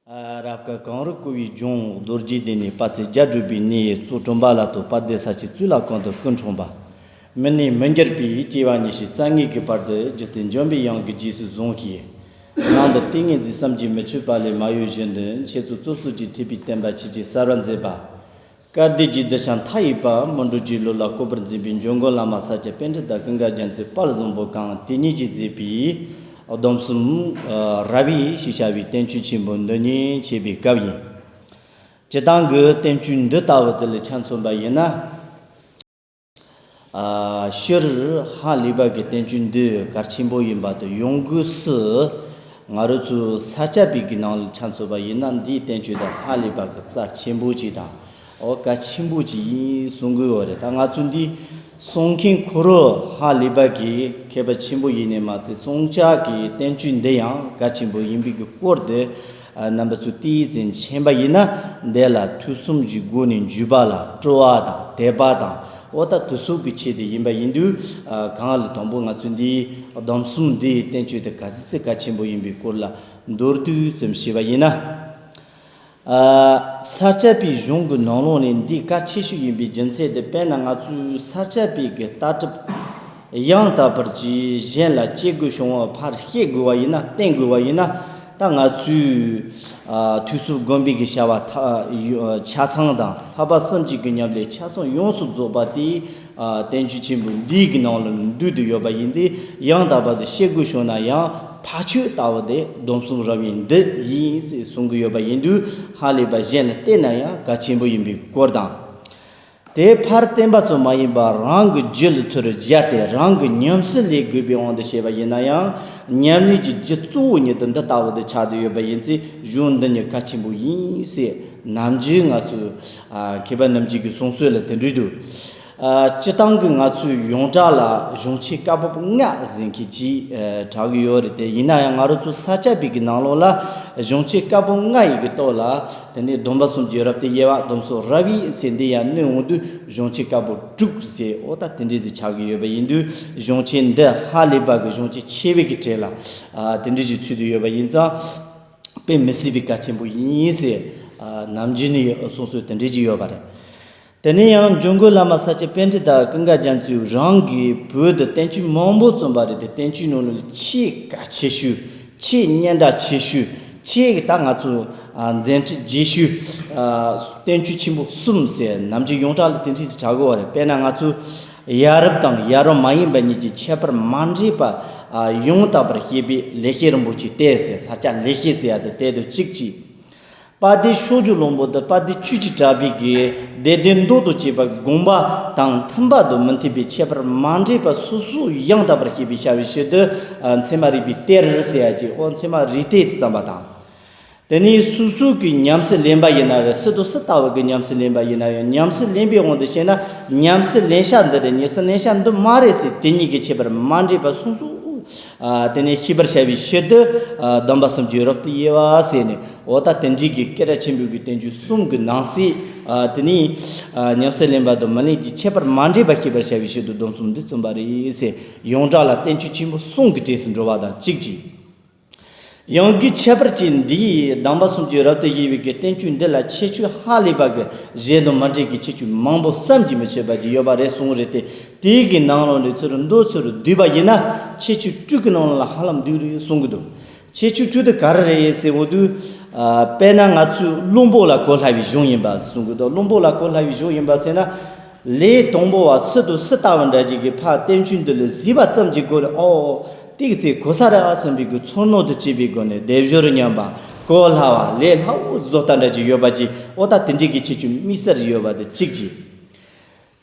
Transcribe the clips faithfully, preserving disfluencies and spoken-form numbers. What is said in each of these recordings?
རབ་དཀར་གངས་རི་བསྐོར་བའི་ལྗོངས། རྡོ་རྗེ་གདན་ནས་དཔལ་བརྩེགས་རྒྱ་སྒྲོགས་པའི་གནས། གཙོ་བྲག་དྲོ་པ་ལ་གཏོགས། དཔལ་ལྡན་ས་སྐྱའི་གཙུག་ལག་ཁང་དུ་སྐུ་འཁྲུངས་པ། མི་ནས་མི་འགྱུར་བའི་སྐྱེ་བ་ཉི་ཤུ་རྩ་ལྔའི་གི་བར་དུ་རྗེ་བཙུན་འཇམ་པའི་དབྱངས་ཀྱིས་རྗེས་སུ་བཟུང་ཞིང་། ནང་དུ་ཏིང་ངེ་འཛིན་བསམ་གྱིས་མི་ཁྱབ་པ་ལས་མ་གཡོས་བཞིན་དུ་འཆད་རྩོད་རྩོམ་གསུམ་གྱི་ཐེག་པའི་བསྟན་པ་ཆོས་ཀྱི་གསལ་བར་མཛད་པ། བཀའ་བདེ་གི་གདུལ་བྱ་མཐའ་ཡས་པ་སྨིན་གྲོལ་གྱི་ལུས་ལ་བཀོད་པར་མཛད་པའི་འཇམ་མགོན་བླ་མ་ས་སྐྱ་པཎྜི་ཏ་ཀུན་དགའ་རྒྱ་མཚོའི་དཔལ་བཟང་པོ་གང་དེ་ཉིད་ཀྱིས་མཛད་པའི་སྡོམ་གསུམ་རབ་དབྱེ་ཞེས་བྱ་བའི་བསྟན་བཅོས་ཆེན་པོ་འདི་ཉིད་འཆད་པའི་སྐབས་ཡིན། སྤྱིར་བཏང་གི་བསྟན་བཅོས་འདི་ལྟ་བུ་ཟིག་ལ་ཆ་མཚོན་པ་ཡིན་ན། ཨ། སྤྱིར་ཧ་ལས་པ་གི་བསྟན་བཅོས་འདི་གལ་ཆེན་པོ་ཡིན་པ་དང་། ཡང་སྒོས་སུ་ང་རང་ཚོ་ས་སྐྱ་པའི་གི་ནང་ལ་ཆ་མཚོན་པ་ཡིན་ན། འདིའི་བསྟན་བཅོས་འདི་ཧ་ལས་པ་གི་རྩ་ཆེན་པོ་ཅིག་དང་། འོ། གལ་ཆེན་པོ་ཅིག་ཡིན་གསུང་གི་ཡོད་རེད། ད་ང་ཚོ་འདི་གསུང་མཁན་ཁོ་རང་ཧ་ལས་པ་གི་མཁས་པ་ཆེན་པོ་ཡིན་ནི་མ་ཚད། གསུང་བྱ་གི་བསྟན་བཅོས་འདི་ཡང་གལ་ཆེན་པོ་ཡིན་པའི་གི་སྐོར་དེ། ཨ། རྣམ་པ་ཚོས་ཏོག་ཙམ་མཁྱེན་པ་ཡིན་ན། འདི་ལ་ཐོས་བསམ་གྱི་སྒོ་ནས་འཇུག་པ་ལ་སྤྲོ་བ་དང་དད་པ་དང་། འོ། ད་དེ་སོགས་ཀྱི་ཆེད་དུ་ཡིན་པ་ཡིན་དུས། ཨ། གང་ལ་དང་པོ་ང་ཚོས་འདིའི་སྡོམ་གསུམ་འདིའི་བསྟན་བཅོས་དེ་ག་ཚོད་ཅིག་གལ་ཆེན་པོ་ཡིན་པའི་སྐོར་ལ་མདོར་བསྡུས་ཙམ་ཞུས་པ་ཡིན་ན། ཨ། ས་སྐྱ་པའི་གཞུང་གི་ནང་ལོགས་ནས་འདི་གལ་ཆེ་ཤོས་ཡིན་པའི་རྒྱུ་མཚན་དེ། དཔེར་ན་ང་ཚོའི་ས་སྐྱ་པའི་གི་ལྟ་གྲུབ་ཡང་དག་པར་གྱིས་གཞན་ལ་སྐྱེ་དགུའི་བྱུང་བ་ཕར་བཤད་དགོས་པ་ཡིན་ན། བསྟན་དགོས་པ་ཡིན་ན། ད་ང་ཚོས། ཨ། ཐོས་བསམ་སྒོམ་པའི་གི་བྱ་བ་ཐ་ཆ་ཚང་དང་། ལྷག་པ་སེམས་བསྐྱེད་ཀྱི་ཉམས་ལེན་ཆ་ཚང་ཡོངས་སུ་རྫོགས་པ་དེ། ཨ། བསྟན་བཅོས་ཆེན་པོ་འདིའི་གི་ནང་ལ་འདུས་ཏེ་ཡོད་པ་ཡིན་ཏེ། ཡང་དག་པར་བཤད་དགོས་བྱུང་ན་ཡང་ཕ་ཆོས་ལྟ་བུ་དེ་སྡོམ་གསུམ་རབ་དབྱེ་འདི་ཡིན་ཟེར་གསུང་གི་ཡོད་པ་ཡིན་དུས། ཧ་ལས་པ་གཞན་ལ་བསྟན་ན་ཡང་གལ་ཆེན་པོ་ཡིན་པའི་སྐོར་དང་། དེ་ཕར་བསྟན་པ་ཙམ་མ་ཡིན་པར་རང་གི་རྒྱུད་ལ་ཚུར་སྦྱར་ཏེ་རང་གིས་ཉམས་སུ་ལེན་དགོས་པའི་དབང་དུ་བྱས་པ་ཡིན་ན་ཡང་། ཉམས་ལེན་གྱི་རྒྱུ་གཙོ་བོ་ཉིད་དུ་འདི་ལྟ་བུ་དེ་ཆགས་ཏེ་ཡོད་པ་ཡིན་ཚེ། གཞུང་འདི་ཉིད་གལ་ཆེན་པོ་ཡིན་ཟེར་ནམ་རྒྱུན་ང་ཚོའི། ཨ། མཁས་པ་རྣམས་ཀྱི་གསུང་སྲོལ་ལ་དེ་འདྲ་འདུག། ཨ། སྤྱིར་བཏང་གི་ང་ཚོའི་ཡོངས་གྲགས་ལ་གཞུང་ཆེན་བཀའ་པོད་ལྔ་ཟེར་མཁན་ཅིག། ཨ། གྲགས་ཀྱི་ཡོད་རེད། དེ་ཡིན་ན་ཡང་ང་རང་ཚོ་ས་སྐྱ་པའི་གི་ནང་ལོགས་ལ་གཞུང་ཆེན་བཀའ་པོད་ལྔ་ཡི་གི་ཐོག་ལ། དེ་ནས་སྡོམ་པ་གསུམ་གྱི་རབ་ཏུ་དབྱེ་བ། སྡོམ་གསུམ་རབ་དབྱེ་ཟེར་འདི་ཡང་སྣོན་འོང་དུས་གཞུང་ཆེན་བཀའ་པོད་དྲུག་ཟེར། འོ། ད་དེ་འདྲ་ཟིག་ཆགས་ཀྱི་ཡོད་པ་ཡིན་དུས། གཞུང་ཆེན་འདི་ཧ་ལས་པ་གི་གཞུང་ཆེན་ཆེ་བའི་གི་གྲས་ལ། ཨ། དེ་འདྲ་ཞིག་ཚུད་དུ་ཡོད་པ་ཡིན་ཙང་། དཔེ་མི་སྲིད་པའི་གལ་ཆེན་པོ་ཡིན་ཟེར། ཨ། ནམ་རྒྱུན་ནས་གསུང་སྲོལ་དེ་འདྲ་ཞིག་ཡོད་པ་རེད། དེ་ནས་ཡང་འཇམ་མགོན་བླ་མ་ས་སྐྱ་པཎྜི་ཏ་ཀུན་དགའ་རྒྱ་མཚོས་རང་གིས་བོད་དུ་བསྟན་བཅོས་མང་པོ་བརྩམས་པ་རེད་དེ། བསྟན་བཅོས་ནང་ལ་ཆེས་གལ་ཆེ་ཤོས། ཆེས་སྙན་གྲགས་ཆེ་ཤོས། ཆེས་ད་ང་ཚོ། ཨ། མཛད་འཕྲིན་རྒྱས་ཤོས། ཨ། བསྟན་བཅོས་ཆེན་པོ་གསུམ་ཟེར་ནམ་རྒྱུན་ཡོངས་གྲགས་ལ་དེ་འདྲ་ཞིག་གྲགས་ཀྱི་ཡོད་རེད། དཔེར་ན་ང་ཚོ་ཡ་རབས་དང་ཡ་རབས་མ་ཡིན་པ་གཉིས་ཀྱི་ཁྱད་པར་མ་འདྲེས་པ། ཨ། ཡང་དག་པར་བཤད་པའི་ལེགས་བཤད་རིན་པོ་ཆེའི་གཏེར་ཟེར། ས་སྐྱ་ལེགས་བཤད་ཟེར་ཡ་དེ་དེ་དང་གཅིག་གཅིག། དཔལ་ལྡན་ཕྱོགས་བཅུའི་གླིང་པ་དང་དཔལ་ལྡན་ཆོས་ཀྱི་གྲགས་པའི་གི་སྡེ་བདུན་མདོ་དང་བཅས་པ་དགོངས་པ་དང་མཐུན་པ་དང་མི་མཐུན་པའི་ཁྱད་པར་མ་འདྲེས་པ་སོ་སོ་ཡང་དག་པར་ཤེས་པའི་བྱ་བའི་ཕྱིར་དུ། ཨ། ཚད་མ་རིག་པའི་གཏེར་ཟེར་ཡ་གི། འོ། ཚད་མ་རིག་གཏེར་བརྩམས་པ་དང་། དེ་ནས་སོ་སོ་གིས་ཉམས་སུ་ལེན་པ་ཡིན་ན་རེད། སུ་དང་སུ་ལྟ་བུ་གིས་ཉམས་སུ་ལེན་པ་ཡིན་ན་ཡང་། ཉམས་སུ་ལེན་པའི་དབང་དུ་བྱས་ན། ཉམས་སུ་ལེན་བྱ་འདི་རེད། ཉམས་སུ་ལེན་བྱ་འདི་མ་རེད་ཟེར་དེ་གཉིས་ཀྱི་ཁྱད་པར་མ་འདྲེས་པ་སོ་སོ། ཨ། དེ་ནས་ཤེས་པར་བྱ་བའི་ཕྱིར་དུ། ཨ། སྡོམ་པ་གསུམ་གྱི་རབ་ཏུ་དབྱེ་བ་ཟེར་ནས། འོ། ད་དེ་འདྲའི་གི་སྐད་གྲགས་ཆེན་པོའི་གི་བསྟན་བཅོས་གསུམ་གྱི་ནང་གསེས། ཨ། དེ་ནས། ཨ། ཉམས་སུ་ལེན་པ་དང་མི་ལེན་གྱི་ཁྱད་པར་མ་འདྲེས་པ་ཤེས་པར་བྱ་བའི་ཕྱིར་དུ་སྡོམ་གསུམ་འདི་བརྩམས་པ་རེད་ཟེར། ཡོངས་གྲགས་ལ་བསྟན་བཅོས་ཆེན་པོ་གསུམ་གྱི་གྲས་སུ་འགྲོ་བ་དང་གཅིག་གཅིག། ཡང་སྒོས་ཁྱད་པར་ཅན་འདིའི་སྡོམ་པ་གསུམ་གྱི་རབ་ཏུ་དབྱེ་བའི་གི་བསྟན་བཅོས་འདི་ལ་ཁྱད་ཆོས་ཧ་ལས་པ་གི་གཞན་དང་མ་འདྲེས་ཀྱི་ཁྱད་ཆོས་མང་པོ་བསམ་གྱིས་མི་ཁྱབ་པ་ཅིག་ཡོད་པ་རེད་གསུངས་རེད་དེ། དེའི་གི་ནང་ལོགས་ནས་ཚུར་མདོ་ཚུར་བསྡུས་པ་ཡིན་ན། ཁྱད་ཆོས་དྲུག་གི་ནང་ལ་ཧ་ལམ་འདུས་རེད་གསུང་གི་འདུག། ཁྱད་ཆོས་དྲུག་དེ་ག་རེ་རེད་ཟེར་འོ་དུས། ཨ། དཔེར་ན་ང་ཚོས་བླུན་པོ་ལ་གོ་སླ་བའི་གཞུང་ཡིན་པ་གསུང་གི་འདུག། བླུན་པོ་ལ་གོ་སླ་བའི་གཞུང་ཡིན་པ་ཟེར་ན། ལས་དང་པོ་བ་སུ་དང་སུ་ལྟ་བུ་འདྲ་ཅིག་གིས་ཕར་བསྟན་བཅོས་འདི་ལ་གཟིགས་པ་ཙམ་གྱི་སྒོ་ནས། ཨོ། དེ་གི་ཚེ་གོ་ས་ར་ཨ་བསམ་པའི་གི་ཚོར་སྣང་དང་བཅས་པའི་སྒོ་ནས་སྡེབ་སྦྱོར་ཉམས་པ། གོ་སླ་བ། ལས་སླ་བོ་བཟོ་ལྟ་འདྲ་ཅིག་ཡོད་པ་ཅིག། འོ། ད་དེ་འདྲའི་གི་ཁྱད་ཆོས་དམིགས་བསལ་ཡོད་པ་དེ་གཅིག་གཅིག།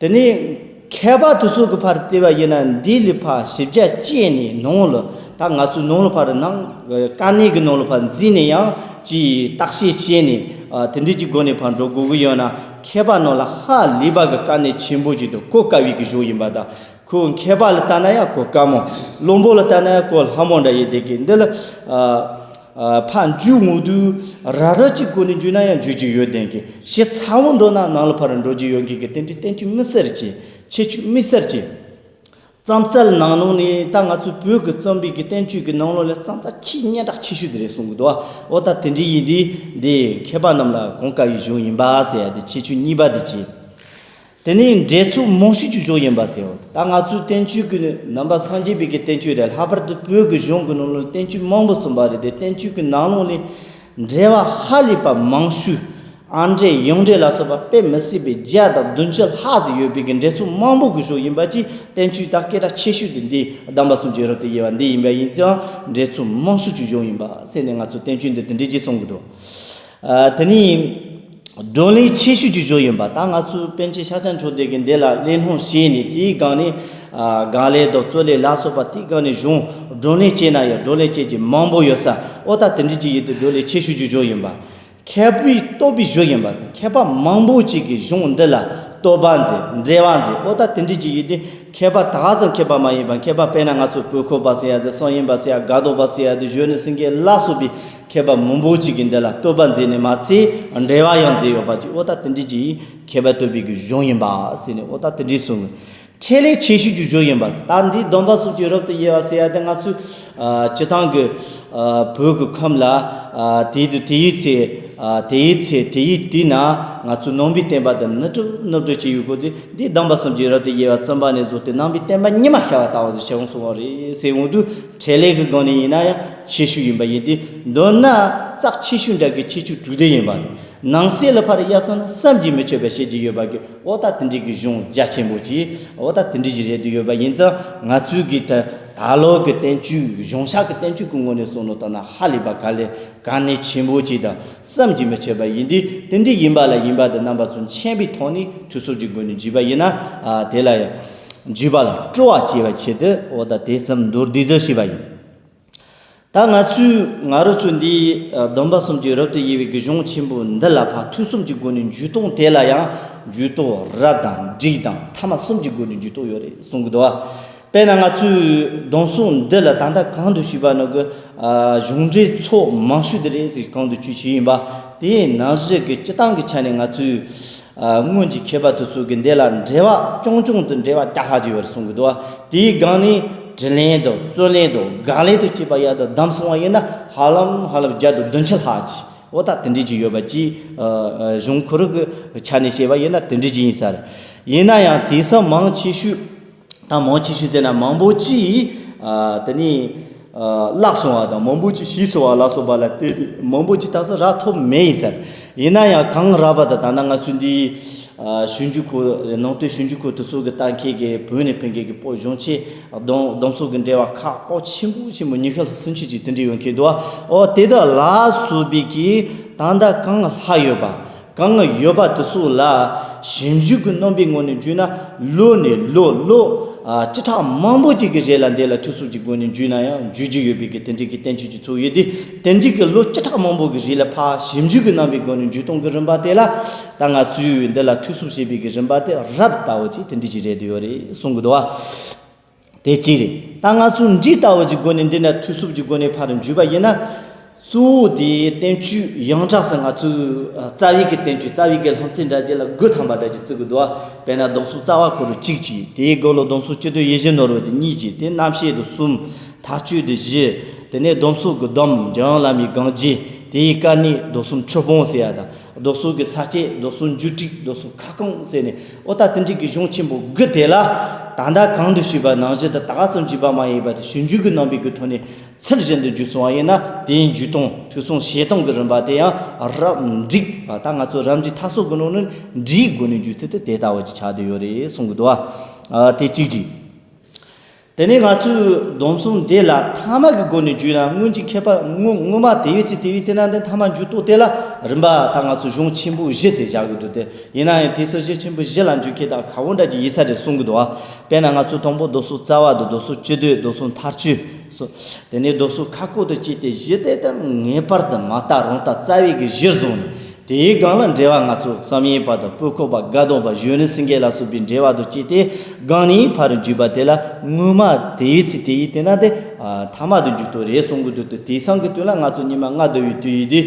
དེ་ནས་མཁས་པ་དེ་ཚོ་གི་ཕར་བལྟས་པ་ཡིན་ན། འདི་ལ་ཕར་ཞིབ་ཆ་དཔྱད་ནས་ནང་ལ། ད་ང་ཚོའི་ནང་ལ་ཕར་ནང་དཀའ་གནད་གི་ནང་ལ་ཕར་འཛུལ་ནས་ཡང་ཅིག་བརྟག་དཔྱད་བྱས་ནས། ཨ། དེ་འདྲའི་གི་སྒོ་ནས་ཕར་འགྲོ་དགོས་ཀྱི་ཡོད་ན། མཁས་པ་ནང་ལ་ཧ་ལས་པ་གི་དཀའ་གནད་ཆེན་པོ་ཅིག་དང་གོ་དཀའ་བའི་གི་གཞུང་ཡིན་པ་དང་། ཁོ་མཁས་པ་ལ་ལྟ་ན་ཡང་གོ་དཀའ་མོ། བླུན་པོ་ལ་ལྟ་ན་ཡང་གོ་སླ་མོ་འདྲ་ཡིན་བསྡད་གི། འདི་ལ། ཨ། ཨ། ཕར་འཇུག་འོང་དུས་ར་ར་གཅིག་སྒོ་ནས་འཇུག་ན་ཡང་འཇུག་རྒྱུ་ཡོད་བསྡད་གི། ཞེ་ཚ་བོ་འགྲོ་ན་ནང་ལ་ཕར་འགྲོ་རྒྱུ་ཡོད་མཁན་གི་དེ་འདྲའི་བསྟན་བཅོས་དམིགས་བསལ་ཅིག། ཁྱད་ཆོས་དམིགས་བསལ་ཅིག། རྩོམ་རྩལ་ནང་ལོགས་ནས་ད་ང་ཚོའི་བོད་ཀྱི་རྩོམ་པའི་གི་བསྟན་བཅོས་ཀྱི་ནང་ལོགས་ལ་རྩོམ་རྩལ་ཆེས་སྙན་གྲགས་ཆེ་ཤོས་དེ་རེད་གསུང་གི་འདུག་འོ་ད་དེ་འདྲ་ཡིན་དུས་འདི་མཁས་པ་རྣམས་ལ་གོང་དཀའ་བའི་གཞུང་ཡིན་པ་ཟེར་ཡ་དེ་ཁྱད་ཆོས་གཉིས་པ་དེ་བྱས། དེ་ནས་འགྲེལ་ཚུལ་མང་ཤོས་ཀྱི་གཞུང་ཡིན་པ་ཟེར། ད་ང་ཚོའི་བསྟན་བཅོས་ཀྱི་ནང་པ་སངས་རྒྱས་པའི་གི་བསྟན་བཅོས་རེད། ལྷག་པར་དུ་བོད་ཀྱི་གཞུང་གི་ནང་ལ་བསྟན་བཅོས་མང་པོ་གསུངས་པ་རེད་དེ། བསྟན་བཅོས་ཀྱི་ནང་ལོགས་ནས་འགྲེལ་པ་ཧ་ལས་པ་མང་ཤོས། ཨ་འགྲེལ་ཡང་འགྲེལ་ལ་སོགས་པ་དཔེ་མི་སྲིད་པའི་བརྒྱ་དང་བདུན་ཅུ་ལྷག་ཙམ་ཡོད་པའི་གི་འགྲེལ་ཚུལ་མང་པོ་གི་གཞུང་ཡིན་པ་ཅིག་བསྟན་བཅོས་ད་སྐད་གྲགས་ཆེ་ཤོས་དེ་འདི་སྡོམ་པ་གསུམ་གྱི་རབ་ཏུ་དབྱེ་བ་འདི་ཡིན་པ་ཡིན་ཙང་འགྲེལ་ཚུལ་མང་ཤོས་ཀྱི་གཞུང་ཡིན་པ་ཟེར་ནས་ང་ཚོ་བསྟན་བཅོས་འདི་དེ་འདྲའི་ཅིག་གསུང་གི་འདུག་ཨ། དེ་ནས་བགྲོ་གླེང་ཆེ་ཤོས་ཀྱི་གཞུང་ཡིན་པ། ད་ང་ཚོའི་པཎ་ཆེན་ཤཱཀྱ་མཆོག་ལྡན་གྱིས་འདི་ལ་གླེང་སློང་བྱས་ནས་དེའི་སྒང་ནས་ཨ། དགག་ལན་དང་རྩོད་ལན་ལ་སོགས་པ་དེའི་སྒང་ནས་གཞུང་བགྲོ་གླེང་བྱས་ན་ཡང་བགྲོ་གླེང་བྱེད་ཀྱི་མང་པོ་ཡོད་ས། འོ་ད་དེ་འདྲ་ཅིག་ཡིན་དུས་བགྲོ་གླེང་ཆེ་ཤོས་ཀྱི་གཞུང་ཡིན་པ། མཁས་པས་རྟོགས་པའི་གཞུང་ཡིན་པ། མཁས་པ་མང་པོ་ཅིག་གིས་གཞུང་འདི་ལ་རྟོག་པ་མཛད། འགྲེལ་པ་མཛད། འོ་ད་དེ་འདྲ་ཅིག་ཡིན་དུས་མཁས་པ་ད་ག་ཙམ་མཁས་པ་མ་ཡིན་པ། མཁས་པ་དཔེར་ན་ང་ཚོ་པོད་ཁོག་པ་ཟེར་ཡ་ཟེར། གསང་ཡིན་པ་ཟེར་ཡ། དགའ་ལྡོག་པ་ཟེར་ཡ་དེ། གཞོན་ནུ་སེང་གེ་ལ་སོགས་པའི་མཁས་པ་མང་པོ་ཅིག་གིས་འདི་ལ་རྟོག་པ་མཛད་ནས་མ་ཚད་འགྲེལ་པ་ཡང་མཛད་ཡོད་པ་ཅིག་འོ་ད་དེ་འདྲ་ཅིག་མཁས་པས་རྟོགས་པའི་གི་གཞུང་ཡིན་པ་ཟེར་ནས་འོ་ད་དེ་འདྲ་གསུངས། འཕྲལ་ལས་ཆེ་ཤོས་ཀྱི་གཞུང་ཡིན་པ། ད་འདི་སྡོམ་པ་གསུམ་གྱི་རབ་ཏུ་དབྱེ་བ་ཟེར་ཡ་དེ་ང་ཚོས་ཨ། སྤྱི་བཏང་གི་ཨ། བོད་ཀྱི་ཁམས་ལ་ཨ། དེ་དུས་དེའི་ཚེ་ཨ། དེའི་ཚེ་དེའི་དུས་ན་ང་ཚོའི་ནང་པའི་བསྟན་པ་དེ་ནུབ་ཕྱོགས་ནུབ་ཕྱོགས་བྱས་ཡོད་སྐོར་དེ། འདི་སྡོམ་པ་གསུམ་གྱི་རབ་ཏུ་དབྱེ་བ་བརྩམས་པ་ནས་བཟུང་སྟེ་ནང་པའི་བསྟན་པ་ཉི་མ་ཤར་བ་ལྟ་བུ་ཟིག་བྱུང་སོང་བ་རེད་ཟེར་འོང་དུས། འཕྲལ་ལས་ཀྱི་སྒང་ནས་ཡིན་ན་ཡང་ཆེ་ཤོས་ཡིན་པ་ཡིན་ཏེ། མདོར་ན་རྩ་ཆེ་ཤོས་འདྲ་གི་ཁྱད་ཆོས་དྲུག་ལྡན་ཡིན་པ་རེད། ནང་གསེས་ལ་ཕར་དབྱེ་སོང་ན་བསམ་གྱིས་མི་ཁྱབ་པ་བཤད་ཀྱི་ཡོད་པ་གི། འོ་ད་དེ་འདྲའི་གི་གཞུང་རྒྱ་ཆེན་པོ་ཅིག་འོ་ད་དེ་འདྲའི་ཅིག་རེད་དུ་ཡོད་པ་ཡིན་ཙང་། ང་ཚོའི་གི་ད་ད་ལོ་གི་བསྟན་བཅོས་གཞུང་ཞབས་ཀྱི་བསྟན་བཅོས་ཀྱི་ངོས་ནས་གསུངས་ནོ་ལྟར་ན་ཧ་ལས་པ་དཀའ་ལས་དཀའ་གནད་ཆེན་པོ་ཅིག་དང་བསམ་གྱིས་མི་ཁྱབ་པ་ཡིན་དུས། དེ་འདྲའི་ཡིན་པ་ལ་ཡིན་པ་དེ་རྣམ་པ་ཚོ་མཁྱེན་པའི་ཐོག་ནས་ཐོས་བསམ་གྱི་སྒོ་ནས་བརྒྱུད་པ་ཡིན་ན། ཨ། དེ་ལ་ཡང་བརྒྱུད་པ་ལ་སྤྲོ་བ་སྐྱེ་བའི་ཆེད་དུ་འོ་ད་དེ་ཙམ་མདོར་བསྡུས་ཙམ་ཞུས་པ་ཡིན། ད་ང་ཚོས་ང་རང་ཚོ་འདི་ཨ། སྡོམ་པ་གསུམ་གྱི་རབ་ཏུ་དབྱེ་བའི་གི་གཞུང་ཆེན་པོ་འདི་ལ་ཕར་ཐོས་བསམ་གྱི་སྒོ་ནས་འཇུག་སྟངས་དེ་ལ་ཡང་འཇུག་སྟངས་རབ་དང་འགྲིག་དང་ཐ་མ་གསུམ་གྱི་སྒོ་ནས་འཇུག་སྟངས་ཡོད་རེད་གསུང་གི་འདུག་བ། དཔེར་ན་ང་ཚོས་སྡོམ་གསུམ་འདི་ལ་ད་ལྟ་གོང་དུ་ཞུས་པ་ནང་གི་ཨ། གཞུང་འགྲེལ་ཚོགས་མང་ཤོས་དེ་རེད་ཟེར། གོང་དུ་ཞུས་ཡིན་པ། དེའི་ནང་བཞིན་གྱི་སྤྱི་བཏང་གི་ཆ་ནས་ང་ཚོས། ཨ། སྔོན་གྱི་མཁས་པ་དེ་ཚོ་གིས་འདི་ལ་འགྲེལ་པ་རྐྱང་རྐྱང་དུ་འགྲེལ་པ་བརྒྱ་ལྷག་ཅིག་ཡོད་རེད་གསུང་གི་འདུག་བ། དེའི་སྒང་ནས་དྲི་ལན་དང་རྩོད་ལན་དང་དགག་ལན་དང་བཅས་པ་ཡར་དང་བསྡོམས་སོང་བ་ཡིན་ན་ཧ་ལམ་ཧ་ལམ་བརྒྱ་དང་བདུན་ཅུ་ལྷག་ཅིག་འོ་ད་དེ་འདྲ་ཅིག་ཡོད་པ་ཅིག་ཨ། ཨ། གཞུང་ཁོ་རང་གི་ཆ་ནས་བཤད་པ་ཡིན་ན་དེ་འདྲ་ཅིག་ཡིན་ས་རེད། ཡིན་ན་ཡང་དེང་སང་མང་ཆེ་ཤོས། ད་མང་ཆེ་ཤོས་ཟེར་ན་མང་པོ་ཅིག་ཨ། དེ་ནས་ཨ། བརླག་སོང་བ་དང་མང་པོ་ཅིག་ཞིག་སོང་བ་ལ་སོགས་པ་ལ་བལྟས་ཏེ་མང་པོ་ཅིག་ད་ས་རག་ཐུབ་མེད་ཡིན་ཟེར། ཡིན་ན་ཡང་གང་རག་པ་དང་ད་ལྟ་ང་ཚོའི་འདི་ཨ། ཞིབ་འཇུག་ཁུལ་ནང་བསྟན་ཞིབ་འཇུག་ཁུལ་དེ་ཚོ་གི་ལྟ་མཁན་གྱི་བོད་ནས་ཕེབས་མཁན་གྱི་སྤོ་གཞུང་ཆེན་སྡོམ་སྡོམ་གསུམ་གྱི་འགྲེལ་པ་ཁག་སྤོ་ཆེན་པོ་ཆེན་པོ་ཉི་ཤུ་ལྷག་སུམ་ཅུ་ཅིག་དེ་འདྲ་ཡོད་མཁན་འདུག་འོ་དེ་དག་ལ་སོགས་པའི་གི་ད་ལྟ་གང་ལྷག་ཡོད་པ། གང་ཡོད་པ་དེ་ཚོ་ལ་ཞིབ་འཇུག་གི་རྣམ་པའི་ངོས་ནས་བརྒྱུད་ན་ལོ་ནས་ལོ་ལོ་ཨ། བཅུ་ཕྲག་མང་པོ་ཅིག་གི་རྗེས་ལ་འདི་ལ་ཐོས་བསམ་གྱི་སྒོ་ནས་བརྒྱུད་ན་ཡང་འགྲིག་གི་ཡོད་པའི་གི་དེ་འདྲའི་གི་བསྟན་བཅོས་ཀྱི་ཚུལ་ཡོད་དེ། དེ་འདྲའི་གི་ལོ་བཅུ་ཕྲག་མང་པོ་གི་རྗེས་ལ་ཕར་ཞིབ་འཇུག་གི་རྣམ་པའི་སྒོ་ནས་བརྒྱུད་གཏོང་གི་རིམ་པ་དེ་ལ་ད་ང་ཚོས་འདི་ལ་ཐོས་བསམ་བྱེད་པའི་གི་རིམ་པ་དེ་རབ་ལྟ་བུ་ཅིག་དེ་འདྲའི་ཅིག་རེད་འདུག་ཡོད་རེད་གསུང་གི་འདུག་བ། དེ་གཅིག་རེད། ད་ང་ཚོས་འགྲིག་ལྟ་བུ་གྱི་སྒོ་ནས་འདི་ན་ཐོས་བསམ་གྱི་སྒོ་ནས་ཕར་འཇུས་པ་ཡིན་ན། གཙོ་བོ་དེ་བསྟན་བཅོས་ཡོངས་གྲགས་སུ་ང་ཚོས་རྩ་བའི་གི་བསྟན་བཅོས་རྩ་བའི་གི་ལྷ་མཚན་འདྲ་ཅིག་ལ་དགུ་ཐམ་པ་འདྲ་ཅིག་བརྩི་གི་འདུག་བ། དཔེར་ན་སྡོམ་གསུམ་རྩ་བ་ཁོ་རང་གཅིག་གཅིག་དེའི་སྒང་ལ་སྡོམ་གསུམ་སྤྱི་དོན་ཡིད་བཞིན་ནོར་བུ་དེ་གཉིས་གཅིག་དེ་རྣམ་བཤད་དེ་གསུམ། མཐར་གཅོད་དེ་བཞི། དེ་ནས་སྡོམ་གསུམ་གྱི་སྡོམ་འཇམ་དབྱངས་བླ་མའི་གང་བྱེད། དེའི་དཀའ་གནད་སྡོམ་གསུམ་འཁྲུལ་སྤོང་ཟེར་ཡ་དང་། སྡོམ་གསུམ་གྱི་ས་བཅད་སྡོམ་གསུམ་འཇུག་ཁྲིད་སྡོམ་གསུམ་ཁ་སྐོང་ཟེར་ནས་ཨོ་ད་དེ་འདྲའི་གི་གཞུང་ཆེན་པོ་དགུ་དེ་ལ་ད་ལྟ་གོང་དུ་ཞུས་པ་ནང་བཞིན་དུ་ད་ག་ཙམ་བརྒྱུད་པ་མ་ཡིན་པ་དེ་ཞིབ་འཇུག་གི་རྣམ་པའི་གི་ཐོག་ནས་ཚུལ་བཞིན་དུ་བརྒྱུད་སོང་བ་ཡིན་ན་དེའི་འཇུག་སྟངས་ཐོས་བསམ་བྱེད་སྟངས་ཀྱི་རིམ་པ་དེ་ཡང་རབ་འགྲིག་ད་ང་ཚོ་རབ་འབྲིང་ཐ་སོགས་ཀྱི་ནང་ནས་འགྲིག་སྒོ་ནས་འཇུག་ཚུལ་དེ་དེ་ལྟ་བུ་ཅིག་ཆགས་བསྡད་ཡོད་རེད་གསུང་གི་འདུག་བ། དེ་གཅིག་གཅིག་དེ་ནས་ང་ཚོས་སྡོམ་གསུམ་འདི་ལ་ཐ་མ་གི་སྒོ་ནས་བརྒྱུད་ན་སྔོན་གྱི་མཁས་པ་སྔོན་སྔོན་མ་དེ་བས་སུ་དེ་བས་དེ་ན་དེ་ཐ་མ་འཇུག་ཐོག་དེ་ལ་རིམ་པ་ད་ང་ཚོ་གཞུང་ཆེན་པོ་བཞི་ཙམ་བཞག་གི་འདུག་སྟེ། ཡིན་ན་ཡང་དེ་ཚོ་གཞུང་ཆེན་པོ་བཞི་ལ་འཇུག་མཁན་དག་ག་བོ་འདྲ་ཅིག་ཡིན་ས་རེད་གསུང་གི་འདུག་བ། དཔེར་ན་ང་ཚོ་དང་པོ་སྡོམ་གསུམ་རྩ་བ་དང་སྡོམ་གསུམ་སྤྱི་དོན་སྡོམ་གསུམ་མཐར་གཅོད་སོགས། དེ་ནས་སྡོམ་གསུམ་ཁ་སྐོང་དུ་བྱས་ཏེ་བཞི་དེ་དག་ངེས་པར་དུ་མ་བརྟགས་རང་བརྟགས་རྩ་བའི་གི་གཞིར་བཟུང་ནས། དེའི་སྒང་ལ་འགྲེལ་བ་ང་ཚོ་བསམ་ཡས་པ་དང་སྤོས་ཁོག་པ་དགའ་གདོང་པ་གཞོན་ནུ་སེང་གེ་ལ་སོགས་པའི་འགྲེལ་བ་དང་བཅས་ཏེ་སྒང་ནས་ཕར་འཇུག་པ་དེ་ལ་སྔོན་མ་དེའི་ཚིག་དེ་ཡིས་དེ་ན་དེ་ཐ་མ་དུ་འཇུག་དོ་རེད་གསུང་གི་འདུག་སྟེ། དེང་སང་གི་དུས་ལ་ང་ཚོ་ཉི་མ་ལྔ་བསྡུ་བའི་དུས་ཡིན་དུས་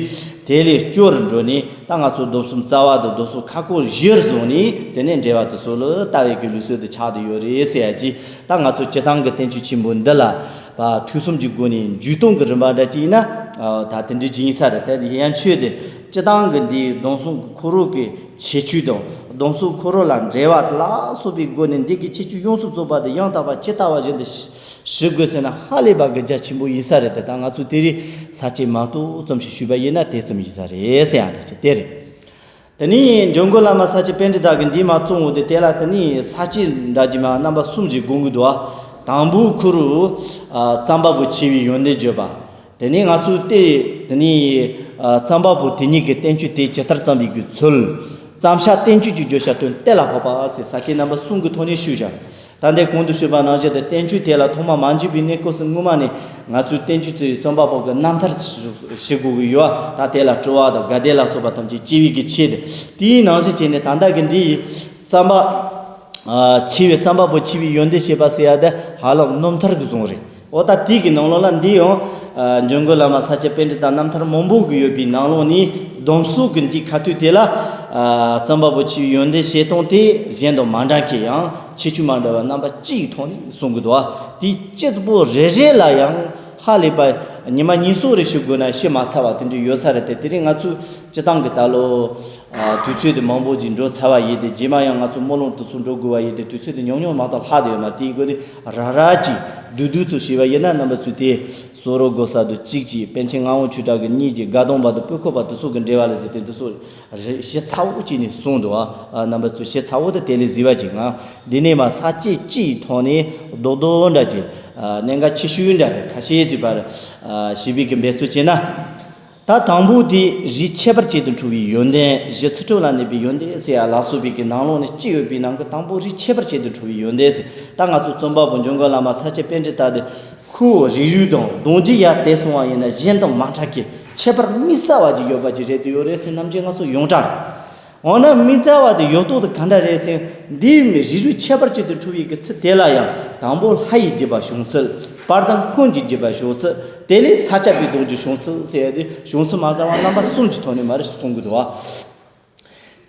དེ་ལས་སྐྱོ་རུ་འགྲོ་ནས། ད་ང་ཚོ་སྡོམ་གསུམ་རྩ་བ་དང་སྡོམ་གསུམ་ཁ་སྐོང་གཞིར་བཟུང་ནས་དེ་ནས་འགྲེལ་བ་དུ་སོགས་ལ་ལྟ་བའི་གི་ལུགས་སྲོལ་དུ་ཆགས་དུ་ཡོད་རེད་ཟེར་ཡ་ཅིག་ད་ང་ཚོ་སྤྱི་བཏང་གི་བསྟན་བཅོས་ཆེན་པོ་འདི་ལ་བ་ཐོས་བསམ་གྱི་སྒོ་ནས་འཇུག་སྟངས་ཀྱི་རིམ་པ་འདྲ་ཅིག་ཡིན་ན། ད་དེ་འདྲའི་ཅིག་ཡིན་ས་རེད། དེ་ཡན་ཆོད་དེ་སྤྱི་བཏང་གི་འདིའི་སྡོམ་གསུམ་གྱི་འཁོར་ལོ་གི་ཁྱད་ཆོས་དང་སྡོམ་གསུམ་འཁོར་ལོ་ལ་འགྲེལ་བ་དེ་ལ་སོགས་པའི་སྒོ་ནས་འདི་གི་ཁྱད་ཆོས་ཡོངས་སུ་རྫོགས་པ་དེ་ཡང་དག་པ་ཇི་ལྟ་བ་བཞིན་དུ་ཞུ་དགོས་ཟེར་ན་ཧ་ལས་པ་གི་རྒྱ་ཆེན་པོ་ཡིན་ས་རེད། དེ་ད་ང་ཚོས་དེ་རིང་ས་བཅད་མ་གཏོགས་ཙམ་ཞིག་ཞུས་པ་ཡིན་ན་དེ་ཙམ་ཡིན་ས་རེད་ཟེར་ཡ་འདྲ་ཅིག་དེ་རེད། དེ་ནས་འཇམ་མགོན་བླ་མ་ས་སྐྱ་པཎྜི་ཏ་གིས་འདི་མ་གསུངས་འོང་དུས་དེ་ལ་དེ་ནས་ས་བཅད་འདྲ་ཅིག་མ་རྣམ་པ་གསུམ་ཞིག་དགོངས་ཀྱི་འདུག་ཨ། དང་པོའི་ཁུ་རུ་ཨ་རྩོམ་པ་པོ་ཆེ་བའི་ཡོན་ཏན་བརྗོད་པ། དེ་ནས་ང་ཚོས་བལྟས། དེ་ནས་ཨ་རྩོམ་པ་པོ་དེ་ཉིད་ཀྱི་བསྟན་བཅོས་དེ་ཇི་ལྟར་བརྩམས་པའི་གི་ཚུལ། བརྩམས་བྱ་བསྟན་བཅོས་ཀྱི་བརྗོད་བྱ་དོན་གཏན་ལ་ཕབ་པ་ཟེར་ས་བཅད་རྣམ་པ་གསུམ་གྱི་ཐོག་ནས་ཞུས་བཞག་ད་ལྟའི་གོང་དུ་ཞུས་པ་ནང་བཞིན་དུ་བསྟན་བཅོས་དེ་ལ་ཐོག་མ་མ་འཇུག་པའི་གནས་སྐབས་སུ་སྔོན་མ་ནས་ང་ཚོའི་བསྟན་བཅོས་གཙོས་པའི་རྩོམ་པ་པོ་གི་རྣམ་ཐར་ཞིག་དགོས་ཀྱི་ཡོད། ད་དེ་ལ་སྤྲོ་བ་དང་དགའ་དད་ལ་སོགས་པ་ཐམས་ཅད་སྐྱེ་བའི་གི་ཆེད་དུ། དེའི་ནང་བཞིན་བྱས་ནས་ད་ལྟ་གི་འདིའི་རྩོམ་པ་ཨ་ཆེ་བའི་རྩོམ་པ་པོ་ཆེ་བའི་ཡོན་ཏན་བཤད་པ་ཟེར་ཡ་དེ་ཧ་ལམ་རྣམ་ཐར་གྱི་བཟུང་རེད། འོ་ད་དེའི་གི་ནང་ལོགས་ལ་འདི་ཡང་ཨ་འཇམ་མགོན་བླ་མ་ས་སྐྱ་པཎྜི་ཏ་རྣམ་ཐར་མང་པོ་གི་ཡོད་པའི་ནང་ལོགས་ནས་སྡོམ་གསུམ་གྱི་འདིའི་ཁ་ཐུག་དེ་ལ་ཨ་རྩོམ་པ་པོ་ཆེ་བའི་ཡོན་ཏན་བཤད་སྟངས་དེ་གཞན་དང་མ་འདྲ་མཁན་ཡང་ཁྱད་ཆོས་མ་འདྲ་བ་རྣམ་པ་གཅིག་ཐོག་ནས་གསུང་གི་འདུག་ཨ། དེ་སྤྱི་པོ་རེ་རེ་ལ་ཡང་ཧ་ལས་པ་ཉི་མ་ཉིས་གསུམ་རེ་ཞུ་དགོས་ན་ཞུ་མ་ཚར་བ་དེ་འདྲ་ཡོད་ས་རེད་དེ། དེ་རིང་ང་ཚོས་སྤྱི་བཏང་གི་ད་ལོ་ཨ་དུས་ཚོད་དེ་མང་པོ་ཅིག་འགྲོ་ཚར་བ་ཡིན་ཏེ། རྗེས་མ་ཡང་ང་ཚོ་སྨོན་ལམ་དུ་སོང་འགྲོ་དགོས་པ་ཡིན་ཏེ། དུས་ཚོད་དེ་ཉུང་ཉུང་མ་གཏོགས་ལྷག་དེ་ཡོད་མ་རེད། དེའི་སྒོ་ནས་ར་ར་ཅིག་བསྡུས་བསྡུས་ཚུལ་ཞུས་པ་ཡིན་ན། རྣམ་པ་ཚོས་དེ་སོ་རོ་གོ་ས་དུ་གཅིག་ཅིག་པཎ་ཆེན་ངག་དབང་ཆོས་གྲགས་ཀྱི་གཉིས་ཀྱི་དགའ་གདོང་པ་དང་སྤོས་ཁོག་པ་དུ་སོགས་ཀྱི་འགྲེལ་བ་ལ་གཟིགས་ཏེ་འདི་སོགས་རེ་ཞིབ་ཚགས་པོ་བྱས་ནས་གསུངས་འདུག་ཨ། རྣམ་པ་ཚོས་ཞིབ་ཚགས་པོ་དེ་དེ་ལས་གཟིགས་པ་ཅིག་ང་འདི་ནས་མ་ས་བཅད་གཅིག་ཐོག་ནས་རྡོག་རྡོག་འདྲ་ཅིག་གནད་འགག་ཆེ་ཤོས་འདྲ་དེ་ཁ་ཤས་ཅིག་པར་ཞིབ་པའི་གི་འབད་རྩོལ་བྱས་ན། ད་དང་པོ་དེ་རིགས་ཁྱད་པར་ཅན་དུ་འཁྲུལ་བའི་ཡོན་ཏན། བཞི་ཚུལ་ཁྲིམས་ལ་གནས་པའི་ཡོན་ཏན་ཟེར་ཡ་ལ་སོགས་པའི་གི་ནང་ལོགས་ནས་གཅིག་ཡོད་པའི་ནང་གི་དང་པོ་རིགས་ཁྱད་པར་ཅན་དུ་འཁྲུལ་བའི་ཡོན་ཏན་ཟེར། ད་ང་ཚོ་རྩོམ་པ་པོ་འཇམ་མགོན་བླ་མ་ས་སྐྱ་པཎྜི་ཏ་དེ་ཁོ་རིགས་རུས་དང་གདུང་རྒྱུད་ཡར་དེད་སོང་བ་ཡིན་ན་གཞན་དང་མ་འདྲ་གི་ཁྱད་པར་དམིགས་བསལ་བ་ཅིག་ཡོད་པ་ཅིག་རེད་དུ་ཡོད་རེད་ཟེར་རྣམ་འགྱུར་ང་ཚོ་ཡོངས་གྲགས། འོ་ན་དམིགས་བསལ་བ་དེ་ཡོད་རྟོག་དེ་ག་འདྲ་རེད་ཟེར། འདིའི་རིགས་རུས་ཁྱད་པར་ཅན་དུ་འཁྲུལ་བའི་གི་ཚུལ་དེ་ལ་ཡང་དང་པོ་ལྷ་ཡི་བརྒྱུད་པ་བྱུང་ཚུལ། བར་དང་འཁོན་གྱི་བརྒྱུད་པ་བྱུང་ཚུལ། དེ་ལས་ས་སྐྱ་པའི་གདུང་རྒྱུད་བྱུང་ཚུལ་ཟེར་ཡ་དེ་བྱུང་ཚུལ་མ་ཟ་བ་རྣམ་པ་གསུམ་གྱི་ཐོག་ནས་མ་རེད་གསུང་གི་འདུག་བ།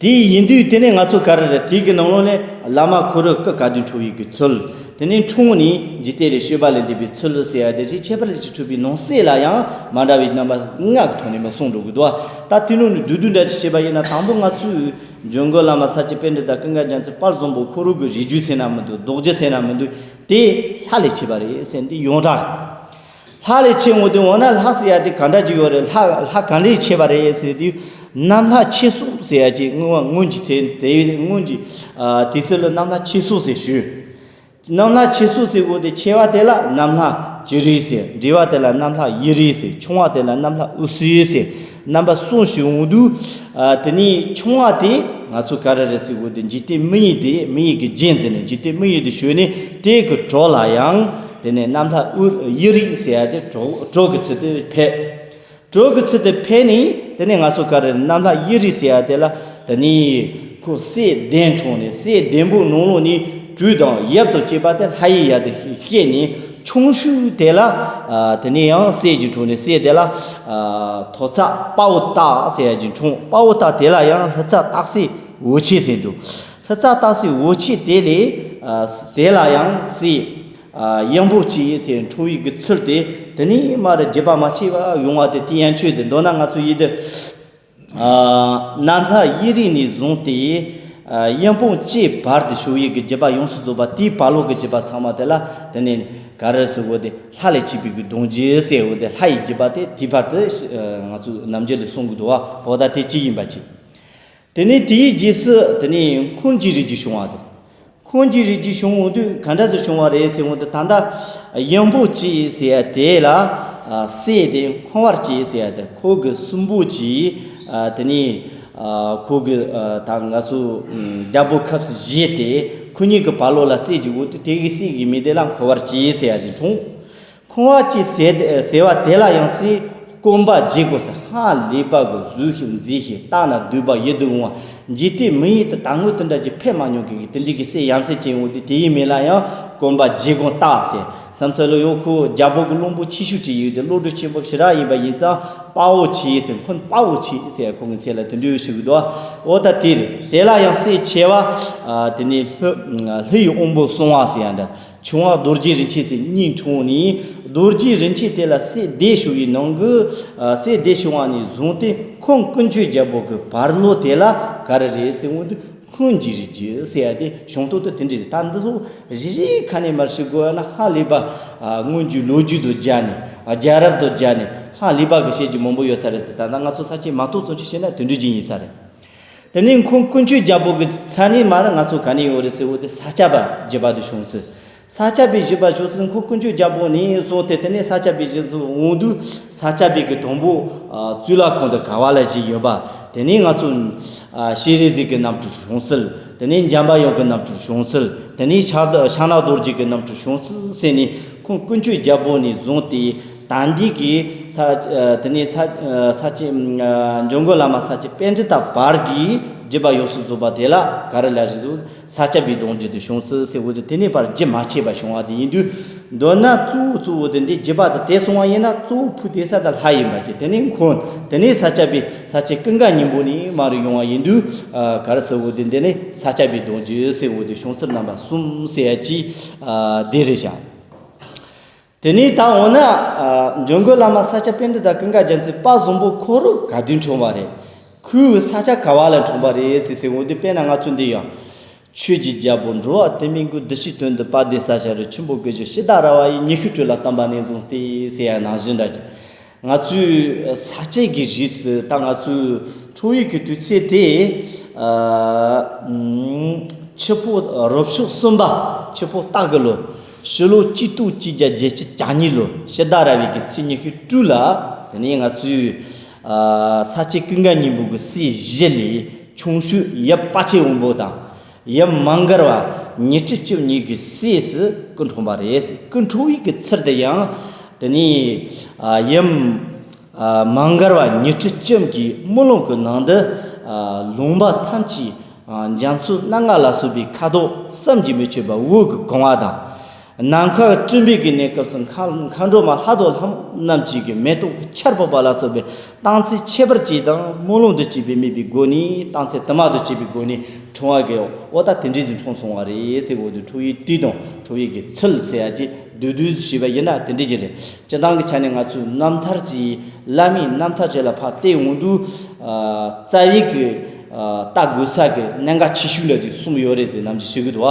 དེ་ཡིན་དུས་དེ་ནས་ང་ཚོ་ག་རེ་རེད། དེའི་གི་ནང་ལོགས་ནས་བླ་མ་ཁོ་རང་སྐུ་ག་དུས་འཁྲུངས་པའི་གི་ཚུལ། དེ་ནས་འཁྲུངས་ནས་འཇིག་རྟེན་ལས་བྱོན་པ་ལས་འདས་པའི་ཚུལ་ཟེར་ཡ་དེ་རིགས་ཁྱད་པར་ཅིག་འཁྲུལ་པའི་ནང་གསེས་ལ་ཡང་མ་འདྲ་བའི་རྣམ་པ་ལྔ་གི་ཐོག་ནས་མ་གསུངས་འགྲོ་གི་འདུག་བ། ད་དེ་ནང་ནས་བསྡུས་བསྡུས་འདྲ་ཅིག་བྱས་པ་ཡིན་ན། དང་པོ་ང་ཚོས་འཇམ་མགོན་བླ་མ་ས་སྐྱ་པཎྜི་ཏ་ཀུན་དགའ་རྒྱལ་མཚན་དཔལ་བཟང་པོ་ཁོ་རང་གི་རིགས་རྒྱུད་ཟེར་ན་མི་འདུག། རྡོ་རྗེ་ཟེར་ན་མི་འདུག། དེ་ལྷ་ལས་མཆེད་པ་རེད་ཟེར་འདི་ཡོངས་གྲགས། ལྷ་ལས་མཆེད་འོང་དུས་འོ་ན་ལྷ་ཟེར་ཡ་དེ་ག་འདྲ་ཅིག་ཡོད་རེད། ལྷ་ལྷ་གང་ལས་མཆེད་པ་རེད་ཟེར་དུས། གནམ་ལྷ་མཆེད་གསུམ་ཟེར་ཡ་ཅིག་སྔོན་སྔོན་གྱི་ཚེ་དེ་སྔོན་གྱི་ཨ་དུས་ཚོད་ལ་གནམ་ལྷ་མཆེད་གསུམ་ཟེར་ཞུས། གནམ་ལྷ་མཆེད་གསུམ་ཟེར་འོང་དུས་ཆེ་བ་དེ་ལ་གནམ་ལྷ་སྤྱི་རི་ཟེར། འབྲིང་བ་དེ་ལ་གནམ་ལྷ་ཡི་རི་ཟེར། ཆུང་བ་དེ་ལ་གནམ་ལྷ་འོད་ཟེར་ཟེར། རྣམ་པ་གསུམ་ཞིག་འོང་དུས། ཨ་དེ་ནས་ཆུང་བ་དེ་ང་ཚོ་ག་རེ་རེད་ཟེར་འོང་དུས་འཇིག་རྟེན་མི་ཡི་དེ་མི་ཡི་གི་རྒྱན་ཟེར་ནས་འཇིག་རྟེན་མི་ཡི་དེ་ཞོན་ནས་དེ་གི་གྲོགས་ལ་ཡང་དེ་ནས་གནམ་ལྷ་འོད་ཡི་རི་ཟེར་ཡ་དེ་གྲོགས་གྲོགས་ཀྱི་ཚུལ་དུ་ཕེབས། གྲོགས་ཀྱི་ཚུལ་དུ་ཕེབས་ནས་དེ་ནས་ང་ཚོ་ག་རེ་རེད། གནམ་ལྷ་ཡི་རི་ཟེར་ཡ་དེ་ལ་དེ་ནས་ཁོ་སྲས་གདན་འཁྲུངས་ནས་སྲས་གདན་པོ་ནང་ལོགས་ནས་སྦྲུལ་དང་ཡབ་དང་བཅས་པ་དེ་ལྷ་ཡི་ཡབ་དེ་བཤད་ནས། ཆུང་ཤོས་དེ་ལ་ཨ་དེ་ནས་ཡང་སྲས་ཅིག་འཁྲུངས་ནས་སྲས་དེ་ལ་ཨ་ཐོག་བརྩེགས་དཔའ་བོ་སྟག་ཟེར་ཡ་ཅིག་འཁྲུངས། དཔའ་བོ་སྟག་དེ་ལ་ཡང་ལྷུ་ཚ་སྟག་སྲས་འོ་ཆེ་ཟེར་འདུག། ལྷུ་ཚ་སྟག་སྲས་འོ་ཆེ་དེ་ལས་ཨ་དེ་ལ་ཡང་སྲས་ཨ་གཡང་འབོད་ཅིག་ཟེར་འཁྲུངས་པའི་གི་ཚུལ་དེ། དེ་ནས་མར་བརྒྱུད་པ་མ་ཆད་པ་ཡོང་བ་དེ། དེ་ཡན་ཆོད་དེ་མདོར་ན་ང་ཚོ་ཡིན་དུས། ཨ་གནམ་ལྷ་ཡི་རི་ནས་བཟུང་སྟེ་ཨ་གཡང་འབོད་ཅིག་བར་དུ་བྱུང་བའི་གི་བརྒྱུད་པ་ཡོངས་སུ་རྫོགས་པ། དེའི་བར་ལོགས་ཀྱི་བརྒྱུད་པ་ཚང་མ་དེ་ལ་དེ་ནས་ག་རེ་ཟེར་འོང་དུས་ལྷ་ལས་མཆེད་པའི་གི་གདུང་རྒྱུད་ཟེར་འོང་དུས། ལྷ་ཡི་བརྒྱུད་པ་དེ་དེའི་བར་དུ་ཨ་ང་ཚོ་རྣམ་འགྱུར་ལ་གསུང་གི་འདུག་བ། འོ་ད་དེ་གཅིག་ཡིན་པ་གཅིག། དེ་ནས་དེའི་རྗེས་སུ་དེ་ནས་འཁོན་གྱི་རིགས་ཀྱི་བྱུང་བ་དེ། འཁོན་གྱི་རིགས་ཀྱི་བྱུང་འོང་དུས་ག་འདྲ་ཟེར་བྱུང་བ་རེད་ཟེར་འོང་དུས། ད་ལྟ་གཡང་འབོད་ཅིག་ཟེར་ཡ་དེ་ལ་ཨ་སྲས་དེ་འཁོན་བར་ཅིག་ཟེར་ཡ་དེ། ཁོ་གི་གསུང་འབོད་ཅིག་ཨ་དེ་ནས་ཨ་ཁོ་གི་ཨ་ད་ང་ཚོ་ཨམ་རྒྱལ་པོ་ཁབ་སུ་བཞེས་ཏེ་ཁོ་གཉིས་ཀྱི་བར་ལོགས་ལ་སྲས་ཅིག་འོང་དུས། དེ་གི་སྲས་ཀྱི་མིང་དེ་ལ་འཁོན་བར་ཅིག་ཟེར་ཡ་དེ་འཁྲུངས། འཁོན་བར་ཅིག་ཟེར་ཟེར་བ་དེ་ལ་ཡང་སྲས་ སྐོམ་པ་བརྗེད་དགོས་ཟེར། ཧ་ལས་པ་གི་ཟོས་ཤིང་མཛེས་ཤིང་བལྟས་ན་སྡུག་པ་ཡིད་དུ་འོང་བ། འཇིག་རྟེན་མི་ཡུལ་དུ་ད་སྔོན་དེ་འདྲ་ཅིག་ཕེབས་མ་མྱོང་གི་དེ་འདྲའི་གི་སྲས་ཡ་མཚན་ཅན་འོང་དུས་དེ་ཡི་མིང་ལ་ཡང་སྐོམ་པ་བརྗེད་དགོས་རྟགས་ཟེར། བསམ་ཚུལ་ལ་ཡོད། ཁོ་རྒྱལ་པོ་གི་བློན་པོ་ཆེ་ཤོས་ཅིག་ཡོད་དེ་བློ་གྲོས་ཆེན་པོ་ཞེ་དྲག་ཡིན་པ་ཡིན་ཙང་དཔའ་བོ་ཆེ་ཟེར། ཁོ་དཔའ་བོ་ཆེ་ཟེར་ཁོང་གི་མཚན་ལ་དེ་འདྲའི་ཞུ་གི་འདུག་འོ་ད་དེ་རེད། དེ་ལ་ཡང་སྲས་ཆེ་བ། ཨ། དེ་ནས་ལྷ། ལྷའི་དབང་པོ་སྲུང་བ་ཟེར་ཡ་འདྲ། ཆུང་བ་རྡོ་རྗེ་རིན་ཆེན་ཟེར་གཉིས་འཁྲུངས་ནས། རྡོ་རྗེ་རིན་ཆེན་དེ་ལ་སྲས་སྡེ་ཞུ་བའི་ནང་གི། ཨ། སྲས་སྡེ་ཞུ་བ་ནས་བཟུང་སྟེ་ཁོང་དཀོན་མཆོག་རྒྱལ་པོ་གི་བར་ལོ་དེ་ལ་ག་རེ་རེད་ཟེར་འོང་དུས་སྔོན་གྱི་རིགས་ཀྱི་ཟེར་ཡ་དེ་གཞུང་ཐོག་ཏུ་དེ་འདྲ་རེད། ད་འདི་ཚོ་རེ་རེ་ཁ་ནས་མར་ཞུ་དགོས་ན་ཧ་ལས་པ། ཨ། སྔོན་གྱི་ལོ་རྒྱུས་དང་སྦྱར་ནས། ཨ། རྒྱལ་རབས་དང་སྦྱར་ནས་ཧ་ལས་པ་གི་བཤད་རྒྱུ་མང་པོ་ཡོད་ས་རེད། ད་ལྟ་ང་ཚོ་ས་སྐྱའི་མ་གཏོགས་ཚོ་ཆུ་བཤད་ན་དེ་འདྲ་ཅིག་ཡིན་ས་རེད། དེ་ནས་ཁོང་དཀོན་མཆོག་རྒྱལ་པོ་གི་ས་ནས་མར་ང་ཚོ་ག་ནས་ཡོང་རེད་ཟེར་བ་དེ་ས་སྐྱ་པ་བཞི་པ་དེ་བྱུང་ཚུལ། ས་སྐྱ་པའི་བཞི་པ་བྱུང་ཚུལ། ཁོང་དཀོན་མཆོག་རྒྱལ་པོ་ནས་བཟུང་སྟེ་དེ་ནས་ས་སྐྱ་པའི་བཞི་ཚུལ་འོང་དུས་ས་སྐྱ་པའི་གི་དང་པོ། ཨ། གཙུག་ལག་ཁང་དུ་ག་བ་ལ་བཞི་ཡོད་པ། དེ་ནས་ང་ཚོ། ཨ། ཤེས་རིག་གཟིགས་ཀྱི་རྣམ་འཕྲུལ་བྱུང་ཚུལ། དེ་ནས་འཇམ་པ་དབྱངས་ཀྱི་རྣམ་འཕྲུལ་བྱུང་ཚུལ། དེ་ནས་ཕྱག་ཕྱག་ན་རྡོ་རྗེ་གི་རྣམ་འཕྲུལ་བྱུང་ཚུལ་ཟེར་ནས་ཁོང་དཀོན་མཆོག་རྒྱལ་པོ་ནས་བཟུང་སྟེ། ད་འདི་གི་ས། ཨ། དེ་ནས་ས། ཨ། ས་སྐྱ། ཨ། འཇམ་མགོན་བླ་མ་ས་སྐྱ་པཎྜི་ཏ་བར་གྱི་བརྒྱུད་པ་ཡོངས་སུ་རྫོགས་པ་དེ་ལ་ག་རེ་ལ་རེད་ཟེར། ས་སྐྱ་པའི་གདུང་རྒྱུད་དུ་བྱུང་ཚུལ་ཟེར་བ་དེ། དེ་ནས་བར་རྒྱུན་མ་ཆད་པ་བྱུང་བ་དེ་ཡིན་དུས། མདོར་ན་གཙོ་བོ་གཙོ་བོ་དེ་འདི་བརྒྱུད་པ་དེ་དེ་སོང་བ་ཡིན་ན་གཙོ་བོ་ཕུད་དེ་ས་དང་ལྷ་ཡིན་པ་ཅིག་དེ་ནས་ཁོང་དེ་ནས་ས་སྐྱ་པའི་ས་སྐྱ་ཀུན་དགའ་སྙིང་པོ་ནས་མར་ཡོང་བ་ཡིན་དུས། ཨ། ག་རེ་ཟེར་བ་དེ་འདི་ནས་ས་སྐྱ་པའི་གདུང་རྒྱུད་ཟེར་བ་དེ་བྱུང་ཚུལ་རྣམ་པ་གསུམ་ཟེར་ཡ་ཅིག་ཨ། དེ་རེད་བཞག་དེ་ནས་ད་འོ་ན། ཨ། འཇམ་མགོན་བླ་མ་ས་སྐྱ་པཎྜི་ཏ་ཀུན་དགའ་རྒྱལ་མཚན་དཔལ་བཟང་པོ་ཁོ་རང་ག་དུས་འཁྲུངས་པ་རེད། ཁོའི་ས་ཆ་ག་བ་ལ་འཁྲུངས་པ་རེད་ཟེར་ཟེར་འོ་དེ། དཔེར་ན་ང་ཚོ་འདི་ཡང་། ཆོས་ཀྱི་རྒྱལ་པོ་འགྲོ་བ་དུ་མའི་མགོན། བདུད་བཞིའི་དོན་དུ་དཔལ་ལྡན་ས་སྐྱ་རུ། ཆེན་པོ་དགེ་སྦྱོར་ཕྱི་དང་ར་བ་ཡི། ཉི་ཤུ་སྤྲུལ་ལ་བསྟན་པ་ནས་བཟུང་སྟེ་ཟེར་ཡ་ནང་བཞིན་འདྲ་ཅིག་ང་ཚོའི་ས་སྐྱའི་གི་རིས་སུ་ད་ང་ཚོའི་འཁྲུངས་ཡུལ་གྱི་དུས་ཚོད་དེ། ཨ། ཨུམ། ཆུ་ཕོ་རབ་ཕྱོགས་གསུམ་པ། ཆུ་ཕོ་སྟག་གི་ལོ། ཕྱི་ལོ་གཅིག་སྟོང་གཅིག་བརྒྱ་བརྒྱད་ཅུ་གྱ་གཉིས་ལོ་ཕྱི་ཟླ་ར་བའི་གི་ཚེས་ཉི་ཤུ་དྲུག་ལ། དེ་ནས་ང་ཚོའི། ཨ། ས་སྐྱ་ཀུན་དགའ་སྙིང་པོ་གི་སྲས་བཞི་ལས་ཆུང་ཤོས་ཡབ་དཔལ་ཆེན་དབོན་པོ་དང་། ཡབ་མ་མགར་བ་ཉི་ཁྲི་བཅུ་གཉིས་ཀྱི་སྲས་སུ་སྐུ་འཁྲུངས་པ་རེད། སྐུ་འཁྲུངས་ཡུལ་གྱི་ཚུལ་དེ་ཡང་། དེ་ནས། ཨ། ཡབ། ཨ། མ་མགར་བ་ཉི་ཁྲི་བཅུ་གཉིས་ཀྱི་སྨོན་ལམ་གྱི་ནང་དུ། ཨ། ལུང་པ་ཐམས་ཅད། ཨ། རྒྱ་མཚོ་སྣ་ལྔ་ལ་སོགས་པའི་ཁ་དོག་བསམ་གྱིས་མི་ཁྱབ་པ་འོད་ཀྱིས་གང་བ་དང་། ནམ་མཁའ་སྤྲིན་པའི་གི་གནས་སྐབས་སུ་མཁའ། མཁའ་འགྲོ་མ་ལྷ་དང་ལྷ་མོ་རྣམས་ཀྱིས་གི་མེ་ཏོག་གི་ཆར་ཕབ་པ་ལ་སོགས་པའི་རྟགས་མཚན་ཁྱད་པར་ཅན་དང་སྨོན་ལམ་དང་བཅས་པས་སྨད་པའི་སྒོ་ནས། རྟགས་མཚན་དུ་མ་དང་བཅས་པའི་སྒོ་ནས་འཁྲུངས་པ་གི། འོ་ད་དེ་འདྲའི་ཟིག་འཁྲུངས་སོང་བ་རེད་ཟེར་བ་དེ། འཁྲུངས་ཡུལ་དུས་དང་འཁྲུངས་ཡུལ་གྱི་ཚུལ་ཟེར་ཡ་ཅིག་བསྡུས་བསྡུས་ཞུས་པ་ཡིན་ན་དེ་འདྲའི་ཅིག་རེད། སྤྱིར་བཏང་གི་ཆ་ནས་ང་ཚོའི་རྣམ་ཐར་གྱི། བླ་མའི་རྣམ་ཐར་བཅས་ལ་ཕར་བལྟས་འོང་དུས། ཨ། རྩ་བའི་གི། ཨ། ལྟ་དགོས་ས་གི་གནད་འགག་ཆེ་ཤོས་འདྲ་ཅིག་གསུམ་ཡོད་རེད་ཟེར་ནམ་ཞིག་ཞུ་གི་འདུག་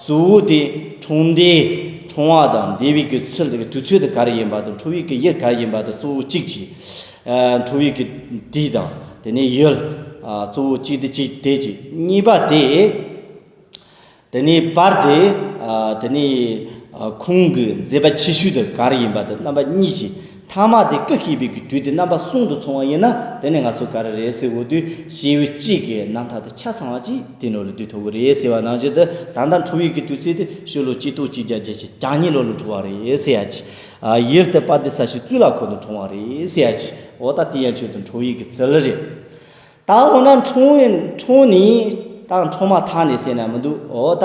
གཙོ་བོ་དེ་འཁྲུངས་འདས། འཁྲུངས་པ་དང་འདས་པའི་གི་ཚུལ་དེ་གི་དུས་ཚོད་དེ་ག་རེ་ཡིན་པ་དང་། འཁྲུངས་ཡུལ་གྱི་ཡུལ་ག་རེ་ཡིན་པ་དང་། གཙོ་བོ་གཅིག་བྱས། ཨ། འཁྲུངས་ཡུལ་གྱི་དུས་དང་དེ་ནས་ཡུལ། ཨ། གཙོ་བོ་གཅིག་དེ་གཅིག་དེ་གཅིག་གཉིས་པ་དེ། དེ་ནས་བར་དེ། ཨ། དེ་ནས། ཨ། ཁོང་གི་མཛད་པ་ཆེ་ཤོས་དེ་ག་རེ་ཡིན་པ་དེ་རྣམ་པ་གཉིས་ཀྱི། ཐ་མ་དེ་སྐུ་སྐྱེས་པའི་གི་དུས་དེ་རྣམ་པ་གསུམ་དུ་མཚུངས་པ་ཡིན་ན། དེ་ནས་ང་ཚོ་ག་རེ་རེད་ཟེར་བ་དུས། སྐྱེས་བུ་གཅིག་གི་རྣམ་ཐར་དེ་ཆ་ཚང་བ་ཅིག་དེ་ནང་ལ་བསྡུས་ཐུབ་ཀྱི་རེད་ཟེར་བ་ནང་བཞིན་དུ། ད་ལྟ་འཁྲུངས་ཡུལ་གྱི་དུས་ཚོད་དེ་ཕྱི་ལོ་གཅིག་སྟོང་གཅིག་བརྒྱ་བརྒྱད་ཅུ་གྱ་གཉིས་ལོ་ལ་འཁྲུངས་པ་རེད་ཟེར་ཡ་ཅིག་ཨ། ཡུལ་དེ་དཔལ་ལྡན་ས་སྐྱའི་གཙུག་ལག་ཁང་དུ་འཁྲུངས་པ་རེད་ཟེར་ཡ་ཅིག་འོ་ད་དེ་ཡན་ཆོད་དུ་འཁྲུངས་ཡུལ་གྱི་ཚུལ་རེད། ད་འོ་ན་འཁྲུངས། འཁྲུངས་ནས་ད་འཁྲུངས་མ་ཐག་ནས་ཟེར་ན་མི་འདུག་འོ་ད་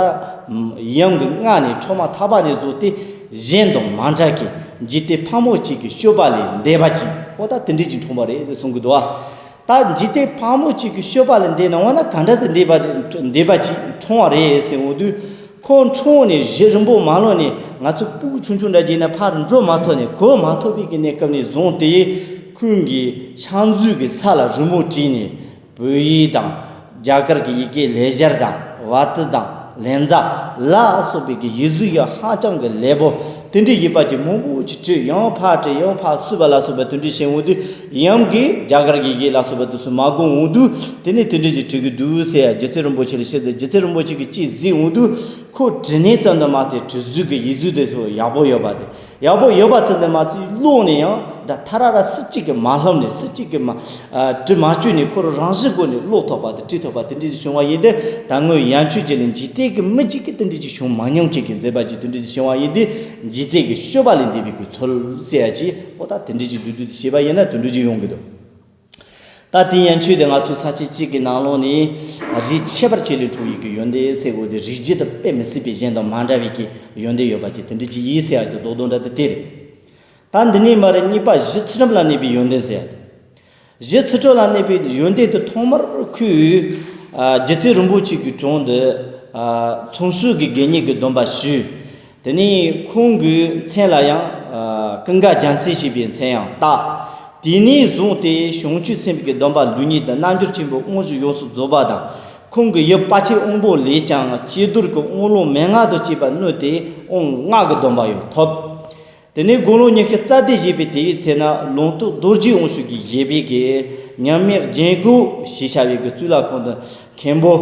ཡུམ་གྱི་མངལ་ནས་འཁྲུངས་མ་ཐག་པ་ནས་བཟུང་སྟེ་གཞན་དང་མ་འདྲ་གི་འཇིག་རྟེན་ཕལ་མོ་ཆེ་གི་སྤྱོད་པ་ལས་འདས་པ་ཅིག་འོ་ད་དེ་འདྲ་ཅིག་འཁྲུངས་པ་རེད་ཟེར་གསུང་གི་འདུག་ད་འཇིག་རྟེན་ཕལ་མོ་ཆེ་གི་སྤྱོད་པ་ལས་འདས་ན་འོ་ན་ག་འདྲ་ཟེར་འདས་པ་འདས་པ་ཅིག་འཁྲུངས་པ་རེད་ཟེར་འོང་དུས། ཁོ་འཁྲུངས་ནས་གཞི་རིང་པོ་མ་ལོན་ནས། ང་ཚོ་སྤུ་གུ་ཆུང་ཆུང་འདྲ་བྱས་ན་ཕར་འགྲོ་མ་ཐུབ་ནས། གོམ་མ་ཐུབ་པའི་གི་གནས་སྐབས་ནས་བཟུང་སྟེ། ཁོང་གིས་ཕྱག་མཛོད་ཀྱི་ས་ལ་རི་མོ་བྲིས་ནས། བོད་ཡིག་དང་། རྒྱ་གར་གྱི་ཡི་གེ་ལེགས་སྦྱར་དང་། བར་དུ་དང་། ལཉྫ་ལ་སོགས་པའི་གི་ཡིག་གཟུགས་ཡང་ཧ་ཅང་གི་ལེགས་པོ། དེ་འདྲའི་ཡིག་པ་ཅིག་མང་པོ་ཅིག་བྲིས། ཡང་ཕར་བྲིས། ཡང་ཕར་བསུབ་པ་ལ་སོགས་པ་དེ་འདྲའི་བྱས་འོང་དུས། ཡུམ་གྱིས་རྒྱ་གར་གྱི་ཡི་གེ་ལ་སོགས་པ་དེ་ཚོ་མ་གོ་འོང་དུས། དེ་ནས་དེ་འདྲ་ཅིག་བྲི་གི་འདུག་ཟེར་ཡ་རྗེ་བཙུན་རིན་པོ་ཆེ་ལ་བཤད་ཚེ། རྗེ་བཙུན་རིན་པོ་ཆེ་གིས་ཅིག་གཟིགས་འོང་དུས། ཁོ་བྲིས་ནས་ཙམ་དུ་མ་སྟེ་བྲི་ཟུར་གྱི་ཡིག་གཟུགས་དེ་ཚོ་ཡག་པོ་ཡོད་པ་དེ། ཡག་པོ་ཡོད་པ་ཙམ་དུ་མ་ཟད་ཀློག་ནས་ཡང་ འདྲ་ཐ་ར་ར་སུ་གཅིག་གིས་མ་ལྷོམ་ནས་སུ་གཅིག་གིས་མ་ཨ་གྲི་མ་བཅོལ་ནས་ཁོ་རང་རང་བཞིན་སྒོ་ནས་བློ་ཐོག་པ་དེ་གྲོས་ཐོག་པ་དེ་འདྲ་ཞིག་བྱུང་བ་ཡིན་ཏེ། ད་སྔོན་ཡན་ཆོད་ཀྱི་ནི་འཇིག་རྟེན་གྱི་མི་གཅིག་གིས་དེ་འདྲ་ཞིག་བྱུང་མ་མྱོང་མཁན་གྱི་མཛད་པ་ཅིག་དེ་འདྲ་ཞིག་བྱུང་བ་ཡིན་ཏེ། འཇིག་རྟེན་གྱི་སྤྱོད་པ་ལས་འདས་པའི་གི་ཚུལ་ཟེར་ཡ་ཅིག་འོ་ད་དེ་འདྲ་ཞིག་བསྡུས་བསྡུས་བྱས་པ་ཡིན་ན་དེ་འདྲ་ཞིག་ཡོང་གི་འདུག་ད་དེ་ཡན་ཆོད་དེ་ང་ཚོའི་ས་བཅད་གཅིག་གི་ནང་ལོགས་ནས་རིགས་ཁྱད་པར་ཅན་ལས་གྲུབ་ཡོད་ཀྱི་ཡོན་ཏན་ཟེར་དགོས་དེ། རིགས་རྒྱུད་དང་དཔེ་མི་སྲིད་པའི་གཞན་དང་མ་འདྲ་བའི་གི་ཡོན་ཏན་ཡོད་པ་ཅིག་དེ་འདྲ་ཅིག་ཡིན་ཟེར་ཡ་ཅིག་རྡོག་རྡོག་འདྲ་དེ་དེ་རེད། ད་འདི་ནས་མར་གཉིས་པ་གཞི་ཚུལ་ཁྲིམས་ལ་གནས་པའི་ཡོན་ཏན་ཟེར་ཡ་དེ། གཞི་ཚུལ་ཁྲིམས་ལ་གནས་པའི་ཡོན་ཏན་དེ་ཐོག་མར་ཁོས་ཨ་རྗེ་བཙུན་རིན་པོ་ཆེ་གི་དྲུང་དུ་ཨ་ཚོང་ཤུགས་ཀྱི་དགེ་བསྙེན་གྱི་སྡོམ་པ་ཞུས། དེ་ནས་ཁོང་གི་མཚན་ལ་ཡང་ཨ་ཀུན་དགའ་རྒྱལ་མཚན་ཞེས་པའི་མཚན་ཡང་བཏགས། དེ་ནས་བཟུང་སྟེ་བྱང་ཆུབ་སེམས་དཔའི་སྡོམ་པ་ལུགས་གཉིས་དང་རྣལ་འབྱོར་ཆེན་པོའི་དབང་བཞི་ཡོངས་སུ་རྫོགས་པ་དང་། ཁོང་གིས་ཡབ་དཔལ་ཆེན་དབང་པོ་ལས་ཀྱང་ཀྱེ་རྡོར་གྱི་དབང་ལུང་མན་ངག་དང་བཅས་པ་བསྣུན་ཏེ་དབང་སྔགས་ཀྱི་སྡོམ་པ་ཡང་ཐོབ། དེ་ནས་དགུང་ལོ་ཉི་ཤུ་རྩ་བརྒྱད་བཞེས་པའི་དེའི་ཚེ་ན་ལུང་རྟོགས་རྡོ་རྗེའི་དབང་ཕྱུག་གིས་བཞེས་པའི་གི་མཉམ་མེད་རྒྱན་གོས་ཞེས་བྱ་བའི་གི་གཙུག་ལག་ཁང་དུ་མཁན་པོ་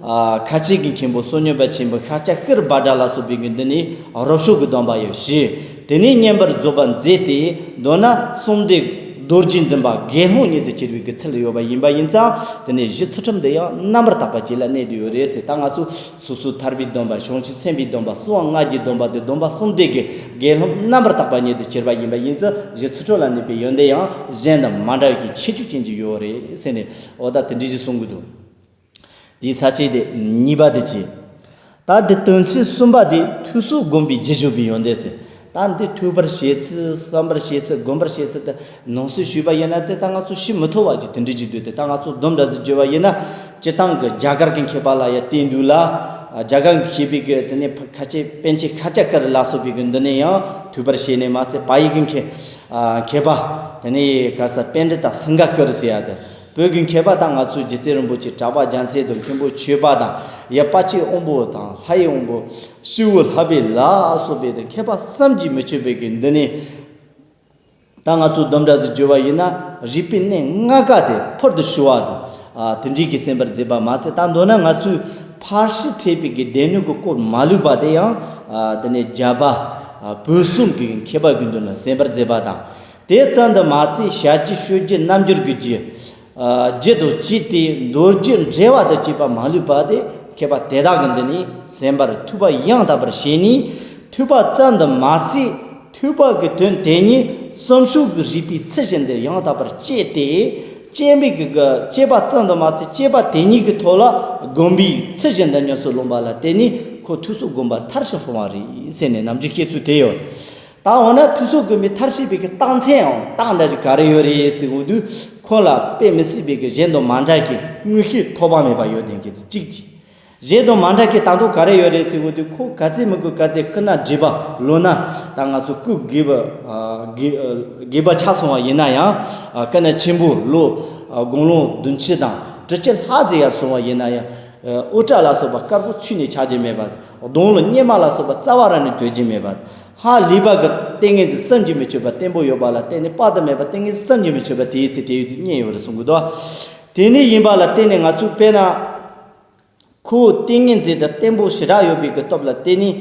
ཨ་ཁ་ཆེ་གི་མཁན་པོ་བསོད་སྙོམས་པ་ཆེན་པོ་ཤཱཀྱ་ཤྲཱི་བྷ་དྲ་ལ་སོགས་པའི་གི་འདི་ནས་རབ་མཆོག་གི་སྡོམ་པ་ཡང་བཞེས། དེ་ནས་བསྙེན་པར་རྫོགས་པར་མཛད་དེ། མདོར་ན་གསུམ་ལྡན་རྡོ་རྗེ་འཛིན་པ་དགེ་སློང་ཉིད་དུ་གྱུར་པའི་གི་ཚུལ་ཡོད་པ་ཡིན་པ་ཡིན་ཙང་། དེ་ནས་གཞི་ཚུལ་ཁྲིམས་འདི་ཡང་རྣམ་པར་དག་པ་ཅིག་ལ་གནས་བསྡད་ཡོད་རེད་ཟེར། ད་ང་ཚོ་སོ་སོའི་ཐར་པའི་སྡོམ་པ། བྱང་ཆུབ་སེམས་དཔའི་སྡོམ་པ། གསང་བ་སྔགས་ཀྱི་སྡོམ་པ་དེ་སྡོམ་པ་གསུམ་ལྡན་གྱི་དགེ་སློང་རྣམ་པར་དག་པ་ཉིད་དུ་གྱུར་པ་ཡིན་པ་ཡིན་ཙང་། གཞི་ཚུལ་ཁྲིམས་ལ་གནས་པའི་ཡོན་ཏན་ཡང་གཞན་དང་མ་འདྲ་བའི་གི་ཁྱད་ཆོས་ཅན་ཅིག་ཡོད་རེད་ཟེར་ནས། འོ་ད་དེ་འདྲ་ཞིག་གསུང་གི་འདུག་དེའི་ས་བཅད་དེ་གཉིས་པ་དེ་བྱས། ད་འདི་དོན་ཚན་གསུམ་པ་དེ་ཐོས་བསམ་སྒོམ་པའི་རྒྱུ་བྱེད་པའི་ཡོན་ཏན་ཟེར། ད་འདི་ཐོས་པར་བྱེད་ཚུལ། བསམ་པར་བྱེད་ཚུལ། སྒོམ་པར་བྱེད་ཚུལ་དེ་ནང་གསེས་ཞུས་པ་ཡིན་ན་དེ་ད་ང་ཚོ་ཤེས་མི་ཐུབ་པ་ཅིག་དེ་འདྲ་ཅིག་འདུག་དེ་ད་ང་ཚོ་སྡོམ་འདྲ་ཟིག་བརྗོད་པ་ཡིན་ན། སྤྱིར་བཏང་གི་རྒྱ་གར་གྱི་མཁས་པ་ལ་ཡང་བལྟས་འདུག་ལ། རྒྱ་གར་གྱི་མཁས་པའི་གི་དེ་ནས་ཁ་ཆེ་པཎ་ཆེན་ཤཱཀྱ་ཤྲཱི་ལ་སོགས་པའི་གི་འདི་ནས་ཡང་ཐོས་པར་བྱས་ནས་མ་ཚད། བལ་ཡུལ་གྱི་མཁས་མཁས་པ་དེ་ནས་ག་རེ་ཟེར། པཎྜི་ཏ་སིང་ཧ་ཤྲཱི་ཟེར་ཡ་དེ། བོད་ཀྱི་མཁས་པ་དང་ང་ཚོའི་རྗེ་བཙུན་རིན་པོ་ཆེ་གྲགས་པ་རྒྱལ་མཚན་དང་མཁན་པོ་ཆོས་པ་དང་། ཡབ་དཔལ་ཆེན་དབང་པོ་དང་ལྷ་ཡི་དབང་པོ་ཤི་བོ་ལྷ་བྷེ་ལ་སོགས་པའི་དེ་མཁས་པ་བསམ་གྱིས་མི་ཁྱབ་པའི་གི་འདི་ནས། ད་ང་ཚོ་སྡོམ་འདྲ་ཟིག་བརྗོད་པ་ཡིན་ན། རིག་པའི་གནས་ལྔ་ཀ་དེ་ཕུལ་དུ་ཞུ་བ་དང་། ཨ་དེ་འདྲའི་གི་གསན་པར་མཛད་པ་མ་ཚད། ད་མདོར་ན་ང་ཚོའི་ཕར་ཕྱིན་ཐེག་པའི་གི་སྡེ་སྣོད་ཀྱི་སྐོར་མ་ལུས་པ་དེ་ཡང་། ཨ་དེ་ནས་རྒྱ་བལ་བོད་གསུམ་གྱི་མཁས་པ་དགེ་འདུན་ལ་གསན་པར་མཛད་པ་དང་། དེ་ཙམ་དུ་མ་ཚད་ཞལ་གྱིས་ཤོད་རྒྱུ། རྣལ་འབྱོར་གྱི་རྒྱུ། ཨ་རྒྱུ་དང་བཅས་ཏེ་མདོ་རྒྱུད་འགྲེལ་བ་དང་བཅས་པ་མ་ལུས་པ་དེ་མཁས་པ་དེ་དག་གི་འདི་ནས་གསན་པར་ཐོས་པ་ཡང་དག་པར་བྱས་ནས། ཐོས་པ་ཙམ་དུ་མ་ཚད། ཐོས་པ་གི་དོན་དེ་ཉིད་སུམ་ཅུ་གི་རིགས་པའི་ཚུལ་བཞིན་དུ་ཡང་དག་པར་དཔྱད་དེ། དཔྱད་པའི་གི་གི་དཔྱད་པ་ཙམ་དུ་མ་ཚད། དཔྱད་པ་དེ་ཉིད་ཀྱི་ཐོག་ལ་སྒོམ་པའི་ཚུལ་བཞིན་དུ་ཉམས་སུ་ལོངས་པ་ལ་བརྟེན་ནས་ཁོ་ཐོས་བསམ་སྒོམ་པ་མཐར་ཕྱིན་སོང་བ་རེད་ཟེར་ནས་ནམ་རྒྱུན་བཤད་ཚུལ་དེ་ཡོད། ད་འོ་ན་ཐོས་བསམ་སྒོམ་པའི་མཐར་ཕྱིན་པའི་གི་རྟགས་མཚན་ཡང་རྟགས་འདྲ་ཅིག་ག་རེ་ཡོད་རེད་ཟེར་འོང་དུས། ཁོ་ལ་དཔེ་མི་སྲིད་པའི་གི་གཞན་དང་མ་འདྲ་གི་མངོན་ཤེས་ཐོགས་པ་མེད་པ་ཡོད་ལྡན་གྱི་གཅིག་གཅིག་གཞན་དང་མ་འདྲ་གི་ལྟ་འདོད་ག་རེ་ཡོད་རེད་ཟེར་འོང་དུས། ཁོ་ག་ཚད་མི་དགོས་ག་ཚད་སྐུ་ན་བགྲེས་པ། ལོ་ན་ད་ང་ཚོ་སྐུ་རྒས་པ་ཨ་རྒས་རྒས་པ་ཆགས་སོང་བ་ཡིན་ན་ཡང་། ཨ་སྐུ་ན་ཆེན་པོ་ལོ་ཨ་དགུང་ལོ་བདུན་ཅུ་དང་དྲུག་ཅུ་ལྷག་ཙམ་ཡར་སོང་བ་ཡིན་ན་ཡང་། ཨ་དབུ་སྐྲ་ལ་སོགས་པ་དཀར་པོ་ཆུ་ནས་ཆགས་ཀྱི་མེད་པ། གདོང་ལ་གཉེར་མ་ལ་སོགས་པ་རྩ་བ་རང་ནས་དོད་ཀྱི་མེད་པ། ཧ་ལས་པ་གི་ཏིང་ངེ་འཛིན་བསམ་གྱིས་མི་ཁྱབ་པ་བརྟན་པོ་ཡོད་པ་ལ་བརྟེན་ནས། དཔག་ཏུ་མེད་པ་ཏིང་ངེ་འཛིན་བསམ་གྱིས་མི་ཁྱབ་པ་དེའི་ཚེ་དེའི་དུས་རྙེད་ཡོད་རེད་གསུང་གི་འདུག་དེ་ནས་ཡིན་པ་ལ་བརྟེན་ནས་ང་ཚོས་དཔེར་ན། ཁོ་ཏིང་ངེ་འཛིན་དེ་བརྟན་པོ་ཞེ་དྲག་ཡོད་པའི་གི་སྟོབས་ལ་བརྟེན་ནས།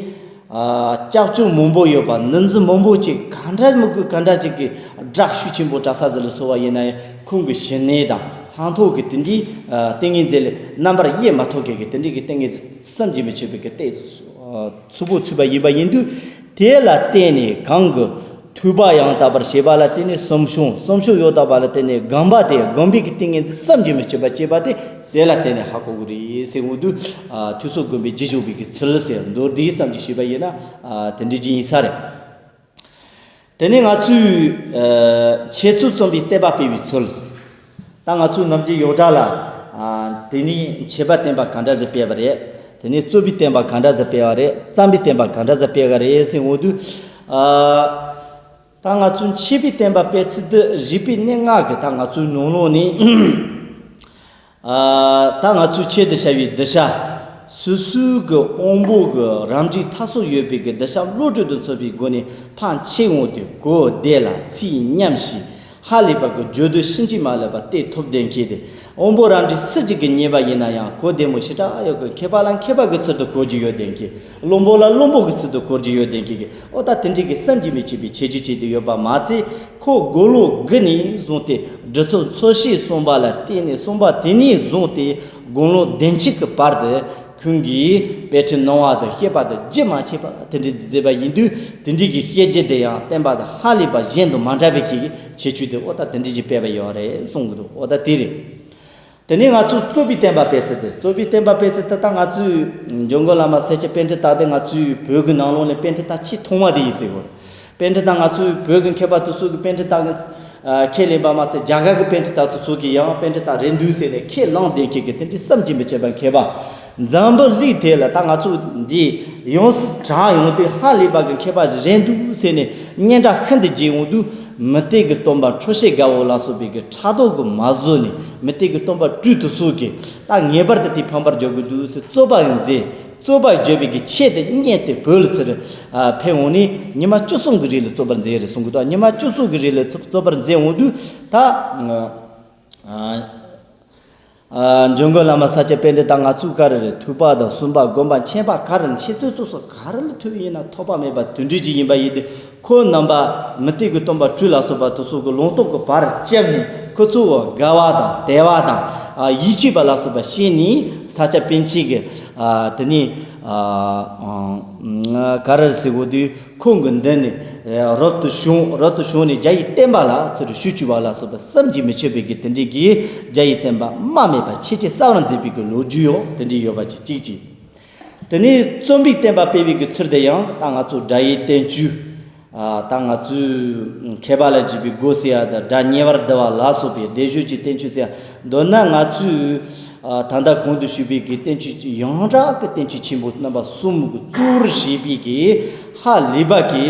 ཨ་ལྕགས་ཀྱུ་མང་པོ་ཡོད་པ། ནུ་འཛི་མང་པོ་ཅིག་ག་འདྲ་མི་དགོས་ག་འདྲ་ཅིག་གི་སྒྲ་ཤུགས་ཆེན་པོ་གྲགས་ས་ཟིག་ལ་སོགས་པ་ཡིན་ན་ཡང་། ཁོང་གི་ཞི་གནས་དང་ལྷག་མཐོང་གི་དེ་འདྲའི་ཨ་ཏིང་ངེ་འཛིན་ལས་རྣམ་པར་དབྱེ་མ་ཐུབ་མཁན་གྱི་དེ་འདྲའི་གི་ཏིང་ངེ་འཛིན་བསམ་གྱིས་མི་ཁྱབ་པའི་གི་ཏེ་ཨ་ཚུལ་པོ་ཚུད་པ་ཡིན་པ་ཡིན་དུས། དེ་ལ་བརྟེན་ནས་གང་གི་ཐོས་པ་ཡང་དག་པར་བྱས་པ་ལ་བརྟེན་ནས་སུམ་བྱུང་། སུམ་བྱུང་ཡང་དག་པ་ལ་བརྟེན་ནས་སྒོམ་པ་དེ། སྒོམ་པའི་གི་ཏིང་ངེ་འཛིན་བསམ་གྱིས་མི་ཁྱབ་པ་སྐྱེས་པ་དེ་དེ་ལ་བརྟེན་ནས་ཧ་གོ་གི་རེད་ཟེར་འོང་དུས། ཨ་ཐོས་བསམ་སྒོམ་པའི་རྒྱུ་བྱེད་པའི་གི་ཚུལ་ཟེར། མདོར་བསྡུས་ཙམ་གྱིས་ཞུས་པ་ཡིན་ན། ཨ་དེ་འདྲའི་ཅིག་ཡིན་ས་རེད། དེ་ནས་ང་ཚོས་ཨ་འཆད་རྩོད་རྩོམ་པའི་བསྟན་པ་སྤེལ་བའི་ཚུལ། ད་ང་ཚོས་ནམ་རྒྱུན་ཡོངས་གྲགས་ལ་ཨ་དེ་ནས་འཆད་པའི་བསྟན་པ་ག་འདྲ་ཟིག་སྤེལ་བ་རེད། དེ་ནས་རྩོད་པའི་བསྟན་པ་ག་འདྲ་ཟིག་སྤེལ་བ་རེད། བརྩམས་པའི་བསྟན་པ་ག་འདྲ་ཟིག་སྤེལ་བ་རེད་ཟེར་འོང་དུས། ཨ་ད་ང་ཚོས་འཆད་པའི་བསྟན་པ་སྤེལ་ཚུལ་དེ་རིག་པའི་གནས་ལྔ་གི་ད་ང་ཚོའི་ནང་ལོགས་ནས། ཨ་ད་ང་ཚོས་ཁྱད་དུ་བྱ་བའི་གདུལ་བྱ་སོ་སོའི་གི་དབང་པོ་གི་རབ་འབྲིང་ཐ་སོ་ཡོད་པའི་གི་གདུལ་བྱ་བློ་གྲོས་དང་མཚུངས་པའི་སྒོ་ནས་ཕར་འཆད་འོང་དུས། གོ་བདེ་ལ་ཚིག་ཉམས་ཤིང་ ཧ་ལས་པ་གི་བརྗོད་དུ་ཕྱིན་ཅི་མ་ལོག་པ་དེ་ཐོབ་བསྡད་མཁན་དེ། དབང་པོ་རང་འདྲ་སུ་གཅིག་གིས་ཉན་པ་ཡིན་ན་ཡང་གོ་བདེ་མོ་ཞེ་དྲག་ཡོད་གི། མཁས་པ་ལ་མཁས་པ་གི་ཚུལ་དུ་གོ་རྒྱུ་ཡོད་བསྡད་མཁན། བླུན་པོ་ལ་བླུན་པོ་གི་ཚུལ་དུ་གོ་རྒྱུ་ཡོད་བསྡད་མཁན་གི། ཨོ་ད་དེ་འདྲའི་གི་བསམ་གྱིས་མི་ཁྱབ་པའི་ཁྱད་ཆོས་བྱས་ཏེ་ཡོད་པ་མ་ཚད། ཁོ་དགུང་ལོ་དགུ་ནས་བཟུང་སྟེ་རི་ཐོག་འཚོ་བྱེད་གསུངས་པ་ལ་བརྟེན་ནས། གསུངས་པ་དེ་ནས་བཟུང་སྟེ་དགུང་ལོ་བདུན་ཅུ་གི་བར་དུ་ཁོང་གིས་དཔེ་ཁྲིད་གནང་བ་དང་བཤད་པ་དང་རྒྱུན་མ་ཆད་པ་དེ་འདྲའི་མཛད་པ་ཡིན་དུས། དེ་འདྲའི་གི་བཤད་རྒྱུ་དེ་ཡང་བསྟན་པ་དང་ཧ་ལས་པ་གཞན་དང་མ་འདྲ་བའི་གི་ཁྱད་ཆོས་དེ་ཨོ་ད་དེ་འདྲའི་གི་སྤེལ་བ་ཡོད་རེད་གསུང་གི་འདུག། ཨོ་ད་དེ་རེད། དེ་ནས་ང་ཚོ་རྩོམ་པའི་བསྟན་པ་སྤེལ་ཚུལ་དེ། རྩོམ་པའི་བསྟན་པ་སྤེལ་ཚུལ་དེ་ད་ང་ཚོའི་འཇམ་མགོན་བླ་མ་ས་སྐྱ་པཎྜི་ཏ་དེ་ང་ཚོའི་བོད་ཀྱི་ནང་ལོགས་ནས་པཎྜི་ཏ་ཆེས་ཐོག་མ་དེ་ཡིན་ཟེར་གོ། པཎྜི་ཏ་ང་ཚོའི་བོད་ཀྱི་མཁས་པ་དེ་ཚོ་གིས་པཎྜི་ཏ་གི་ཨ་ཁས་ལེན་པ་མ་ཚད། རྒྱ་གར་གྱི་པཎྜི་ཏ་དེ་ཚོ་གིས་ཡང་པཎྜི་ཏ་རེད་འདུག་ཟེར་ནས་ཁས་བླངས་བསྡད་མཁན་གྱི་དེ་འདྲའི་བསམ་གྱིས་མི་ཁྱབ་པ་མཁས་པ། འཛམ་བུ་གླིང་དེ་ལ་ད་ང་ཚོ་འདི་ཡོངས་སུ་གྲགས་ཡོང་དུས་ཧ་ལས་པ་གི་མཁས་པ་ཞིག་རེད་འདུག་ཟེར་ནས་སྙན་གྲགས་ཤིན་ཏུ་རྒྱས་ཡོང་དུས། མུ་སྟེགས་ཀྱི་སྟོན་པ་འཕྲོག་བྱེད་དགའ་བོ་ལ་སོགས་པའི་གི་ཕྲག་དོག་གིས་མ་བཟོད་ནས། མུ་སྟེགས་ཀྱི་སྟོན་པ་སྤྲུལ་དེ་ཚོ་གིས་ད་ངེས་པར་དུ་དེ་ཕམ་པར་འཇོག་དགོས་འདུག་ཟེར་རྩོད་པ་ཡང་མཛད། རྩོད་པ་བརྗོད་པའི་གི་ཆེད་དུ་བསྙད་དེ་བོད་ལ་ཚུར་ཨ་ཕེབས་འོང་ནས་ཉི་མ་བཅུ་གསུམ་གྱི་རིང་ལ་རྩོད་པར་མཛད་རེད་གསུང་གི་འདུག། ཉི་མ་བཅུ་གསུམ་གྱི་རིང་ལ་རྩོད་པར་མཛད་འོང་དུས་ད་ཨ་ཨ་འཇམ་མགོན་བླ་མ་ས་སྐྱ་པཎྜི་ཏ་ང་ཚོའི་ག་རེ་རེད། ཐུབ་པ་དང་གསུམ་པ་སྒོམ་པ་མཁྱེན་པ་ག་རེ་འཆད་རྩོད་སོགས་སུ་ག་རེ་ལ་ཐུག་ཡིན་ན་ཐོགས་པ་མེད་པ་དོན་འགྲུབ་ཅིག་ཡིན་པ་ཡིན་ཏེ། ཁོ་རྣམ་པ་མུ་སྟེགས་ཀྱི་སྟོན་པ་སྤྲུལ་ལ་སོགས་པ་དེ་ཚོ་གི་ལུང་རྟོགས་ཀྱི་བར་བཅད་ནས། ཁོ་ཚོ་དགའ་བ་དང་དད་པ་དང་ཨ་ཡིད་ཆེས་པ་ལ་སོགས་པ་བྱས་ནས། ས་སྐྱ་པཎ་ཆེན་གྱི་ཨ་དེ་ནས་ཨ་ཨ་ག་རེ་ཟེར་དགོས་དུས། ཁོང་གི་མདུན་ནས་རབ་ཏུ་བྱུང་། རབ་ཏུ་བྱུང་ནས་རྒྱ་ཡི་བསྟན་པ་ལ་ཚུར་ཞུ་བཅུག་པ་ལ་སོགས་པ་བསམ་གྱིས་མི་ཁྱབ་པའི་གི་དེ་འདྲའི་གི་རྒྱ་ཡི་བསྟན་པ་རྨ་མེད་པ་ཆེས་ཆེར་གསལ་བར་མཛད་པའི་གི་ལོ་རྒྱུས་ཡང་དེ་འདྲའི་ཡོད་པ་ཅིག་གཅིག་གཅིག། དེ་ནས་རྩོམ་པའི་བསྟན་པ་སྤེལ་བའི་གི་ཚུལ་དེ་ཡང་ད་ང་ཚོ་སྒྲ་ཡི་བསྟན་བཅོས། ཨ་ད་ང་ཚོའི་མཁས་པ་ལ་བརྒྱུད་པའི་སྒོ་ཟེར་ཡ་དང་སྒྲ་ཉེ་བར་བསྡུ་བ་ལ་སོགས་པའི་སྡེབ་སྦྱོར་གྱི་བསྟན་བཅོས་ཟེར་ཡ། མདོར་ན་ང་ཚོས་ཨ་ད་ལྟ་གོང་དུ་ཞུས་པའི་གི་བསྟན་བཅོས་ཡོངས་གྲགས་ཀྱི་བསྟན་བཅོས་ཆེན་པོ་རྣམ་པ་གསུམ་གྱི་གཙོ་བོར་བྱས་པའི་གི་ཧ་ལས་པ་གི་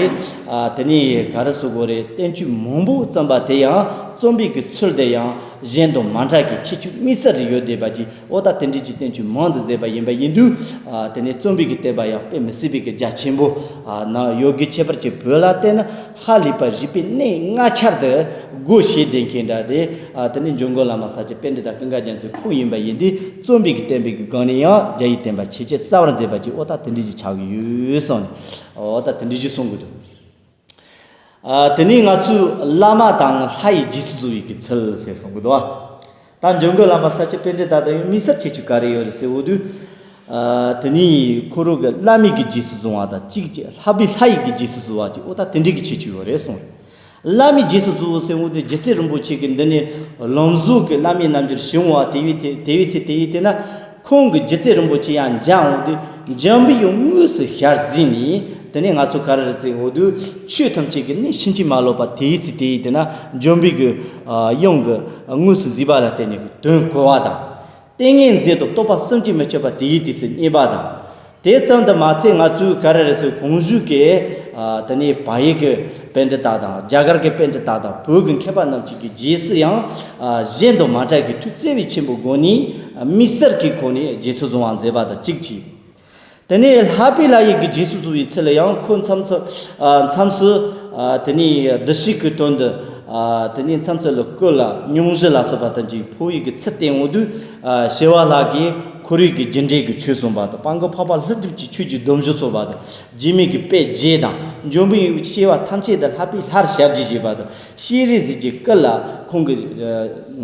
ཨ་དེ་ནས་ག་རེ་ཟེར་དགོས་རེད། བསྟན་བཅོས་མང་པོ་བརྩམས་པ་དེ་ཡང་རྩོམ་པའི་གི་ཚུལ་དེ་ཡང་གཞན་དང་མ་འདྲ་གི་ཁྱད་ཆོས་དམིགས་བསལ་རེ་ཡོད་བསྡད་པ་ཅིག། ཨོ་ད་དེ་འདྲའི་གི་བསྟན་བཅོས་མང་དུ་མཛད་པ་ཡིན་པ་ཡིན་དུས། ཨ་དེ་ནས་རྩོམ་པའི་གི་བསྟན་པ་ཡང་དཔེ་མི་སྲིད་པའི་གི་རྒྱ་ཆེན་པོ་ཨ་ནང་ཡོད་གི། ཁྱད་པར་གྱི་བོད་ལ་བལྟས་ན་ཧ་ལས་པ་རིག་པའི་གནས་ལྔ་ཆར་དུ་སྒོ་ཕྱེ་བསྡད་མཁན་འདྲ་དེ། ཨ་དེ་ནས་འཇམ་མགོན་བླ་མ་ས་སྐྱ་པཎྜི་ཏ་ཀུན་དགའ་རྒྱ་མཚོ་ཁོང་ཡིན་པ་ཡིན་དུས། རྩོམ་པའི་གི་བསྟན་པའི་གི་སྒང་ནས་ཡང་རྒྱ་ཡི་བསྟན་པ་ཆེས་ཆེར་གསལ་བར་མཛད་པ་ཅིག། ཨོ་ད་དེ་འདྲའི་གི་ཆགས་ཀྱི་ཡོད་གསུངས་ནས། ཨོ་ད་དེ་འདྲའི་གི་གསུང་གི་འདུག། ཨ་དེ་ནས་ང་ཚོས་བླ་མ་དང་ལྷ་ཡི་རྗེས་སུ་བཟུང་བའི་གི་ཚུལ་ཟེར་གསུང་གི་འདུག། ད་འཇམ་མགོན་བླ་མ་ས་སྐྱ་པཎྜི་ཏ་དང་ཡང་དམིགས་བསལ་ཁྱད་ཆོས་ག་རེ་ཡོད་རེད་ཟེར་འོ་དུས། ཨ་དེ་ནས་ཁོ་རང་གི་བླ་མའི་གི་རྗེས་སུ་བཟུང་བ་དང་གཅིག་གཅིག། ལྷག་པའི་ལྷ་ཡི་གི་རྗེས་སུ་བཟུང་བ་གཅིག། ཨོ་ད་དེ་འདྲའི་གི་ཁྱད་ཆོས་ཡོད་རེད་གསུངས། བླ་མའི་རྗེས་སུ་བཟུང་བ་ཟེར་འོ་དུས་རྗེ་བཙུན་རིན་པོ་ཆེ་གི་འདི་ནས་ལམ་ཟུར་གྱི་བླ་མའི་རྣམ་འགྱུར་ཞུ་འོང་བ། དེ་བས་དེ་དེ་བས་ཚེ་དེ་ཡིས་དེ་ན། ཁོང་གི་རྗེ་བཙུན་རིན་པོ་ཆེ་ཡང་མཇལ་འོང་དུས། འཇམ་པའི་དབྱངས་དངོས་སུ་ཞལ་གཟིགས་ནས། དེ་ནས་ང་ཚོ་ག་རེ་རེད་ཟེར་འོ་དུས། ཆོས་ཐམས་ཅད་ཀྱི་གནད་ཕྱིན་ཅི་མ་ལོག་པ་དེའི་ཚེ་དེའི་དེ་ན་འཇམ་པའི་གི་ཨ་དབྱངས་ཀྱི་དངོས་སུ་གཟིགས་པ་ལ་བརྟེན་ནས་དོན་གོ་བ་དང་། ཏིང་ངེ་འཛིན་དང་རྟོགས་པ་བསམ་གྱིས་མི་ཁྱབ་པ་དེའི་དུས་སུ་རྙེད་པ་དང་། དེ་ཙམ་དུ་མ་ཚད་ང་ཚོའི་ག་རེ་རེད་ཟེར། གོང་ཞུས་ཀྱི་ཨ་དེ་ནས་བལ་ཡུལ་གྱི་པཎྜི་ཏ་དང་རྒྱ་གར་གྱི་པཎྜི་ཏ་དང་བོད་ཀྱི་མཁས་པ་རྣམས་ཀྱི་གི་རྗེས་སུ་ཡང་ཨ་གཞན་དང་མ་འདྲ་གི་ཐུགས་བརྩེ་བའི་ཆེན་པོའི་སྒོ་ནས་དམིགས་བསལ་གྱི་སྒོ་ནས་རྗེས་སུ་བཟུང་བ་མཛད་པ་དང་གཅིག་གཅིག། དེ་ནས་ལྷག་པའི་ལྷ་ཡི་གི་རྗེས་སུ་བཟུང་བའི་ཚུལ་ཡང་ཁོ་མཚམས་སུ་ཨ་མཚམས་སུ་ཨ་དེ་ནས་བདུད་བཞི་གི་དོན་དུ་ཨ་དེ་ནས་མཚམས་སུ་ལ་སྐུ་ལ་སྙུང་གཞི་ལ་སོགས་པ་དང་གཅིག་འཕོ་བའི་གི་ཚུལ་བསྟན་འོང་དུས། ཨ་ཞི་བ་ལྷ་གིས་ཁོར་ཡུག་གི་རྒྱུ་འབྲས་ཀྱི་ཆོས་གསུངས་པ་དང་། སྤང་གི་འཕགས་པ་ཀླུ་སྒྲུབ་ཀྱིས་ཆོས་ཀྱི་སྡོམ་བཞི་གསུངས་པ་དང་། འཇིགས་མེད་ཀྱི་དཔལ་བརྒྱད་དང་། འཇམ་པའི་དབྱངས་ཀྱིས་སྐྱེ་བ་ཐམས་ཅད་དུ་ལྷག་པའི་ལྷར་ཞལ་གྱིས་བཞེས་པ་དང་། སྤྱན་རས་གཟིགས་ཀྱི་སྐུ་ལ་ཁོང་གི་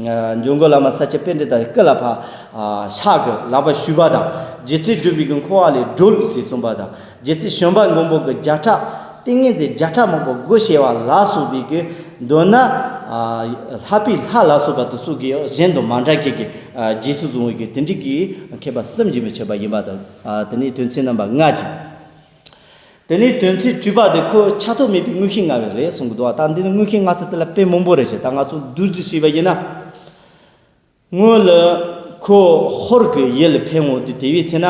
ཨ་འཇམ་མགོན་བླ་མ་ས་སྐྱ་པཎྜི་ཏའི་སྐུ་ལ་ཕར་ཨ་ཕྱག་གི་ལག་པ་གཞུས་པ་དང་། རྗེ་བཙུན་སྒྲུབ་པའི་གི་འཁོར་བ་ལས་སྒྲོལ་ཟེར་གསུངས་པ་དང་། རྗེ་བཙུན་བྱམས་པ་མགོན་པོ་གི་བརྒྱ་ཕྲག་ཏིང་ངེ་འཛིན་བརྒྱ་ཕྲག་མང་པོ་སྒོ་ཕྱེ་བ་ལ་སོགས་པའི་གི། མདོར་ན་ཨ་ལྷག་པའི་ལྷ་ལ་སོགས་པ་དེ་ཚོ་གིས་གཞན་དང་མ་འདྲ་མཁན་གྱི་ཨ་རྗེས་སུ་བཟུང་བའི་གི་དེ་འདྲའི་གི་མཁས་པ་བསམ་གྱིས་མི་ཁྱབ་པ་ཡིན་པ་དང་། ཨ་དེ་ནས་དོན་ཚན་རྣམ་པ་ལྔ་ཅིག། དེ་ནས་དོན་ཚན་དྲུག་པ་དེ་ཁོ་ཆགས་ཐོགས་མེད་པའི་མངོན་ཤེས་མངའ་བ་རེད་གསུང་གི་འདུག་བ། ད་འདི་ནི་མངོན་ཤེས་མངའ་ཚུལ་དེ་ལ་དཔེ་མང་པོ་རེད་ཤག། ད་ང་ཚོ་བསྡུས་བསྡུས་བྱས་པ་ཡིན་ན། སྔོན་ལ་ཁོ་ཧོར་གྱི་ཡུལ་ལ་ཕེབས་འོང་དུས། དེ་བས་ཚེ་ན་